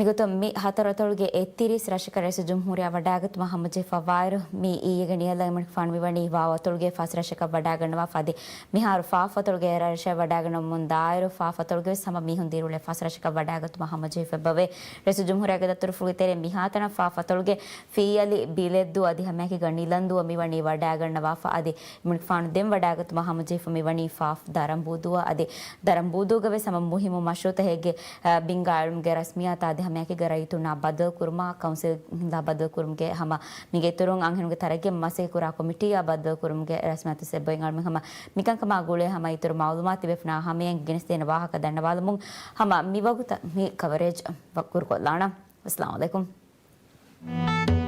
މިގޮތުން މި ހަތަރު އަތޮޅުގެ އެއްތިރީސް ރަށަކަށް ރައީސުލްޖުމްހޫރިއްޔާ ވަޑައިގަތުމަށް ހަމަޖެހިފައިވާއިރު، މިއީ އޭގެ ނިޔަލަށް އެމަނިކުފާނު މިވަނީ ވާވަ އަތޮޅުގެ ފަސް ރަށަކަށް ވަޑައިގަންނަވާފަ އަދި، މިހާރު ފާފު އަތޮޅުގެ ރަށަށް ވަޑައިގަންނަވަމުން ދާއިރު، ފާފު އަތޮޅުގެ ވެސް ހަމަ މީހުން ދިރިއުޅޭ ފަސް ރަށަކަށް ވަޑައިގަތުމަށް ހަމަޖެހިފައިވޭ. ރައީސުލްޖުމްހޫރިއްޔާގެ ދަތުރުފުޅުގެ ތެރެއިން މިހާތަނަށް ފާފު އަތޮޅުގެ ފިއްޔަލި، ބިލެއްދޫ އަދި ހަމައެކީގަ ނިލަންދޫއަށް މިވަނީ ވަޑައިގަންނަވާފަ އަދި، އެމަނިކުފާނު ދެން ވަޑައިގަތުމަށް ހަމަޖެހިފަ މިވަނީ ފާފު ދަރަނބޫދޫއަށް އަދި، ދަރަނބޫދޫގަ ވެސް ހަމަ މުހިއްމު މަޝްރޫއުތަކެއްގެ، އަ، ބިންގާ އެޅުމުގެ ރަސްމިއްޔާތާ އަދި ހަމައެކީގަ ރައްޔިތުންނާ ބައްދަލުކުރުމާ، ކައުންސިލް ހިންދާ ބައްދަލުކުރުމުގެ ހަމަ މިގެ އިތުރުން އަންހެނުންގެ ތަރައްގީއަށް މަސައްކަތް ކުރާ ކޮމިޓީއާ ބައްދަލުކުރުމުގެ ރަސްމިއްޔާތު ސެއްބޮއިން އަޅުމެން ހަމަ މިކަންކަމާ ގުޅޭ ހަމަ އިތުރު މައުލޫމާތު ތިބޭފުޅާ ހަމަޔަށް ގެނެސްދޭނެ ވާހަކަ ދަންނަވާލަމުން ހަމަ މިވަގުތަށް މި ކަވަރޭޖް ކުރުކޮށްލާނަން. އައްސަލާމު ޢަލައިކުމް.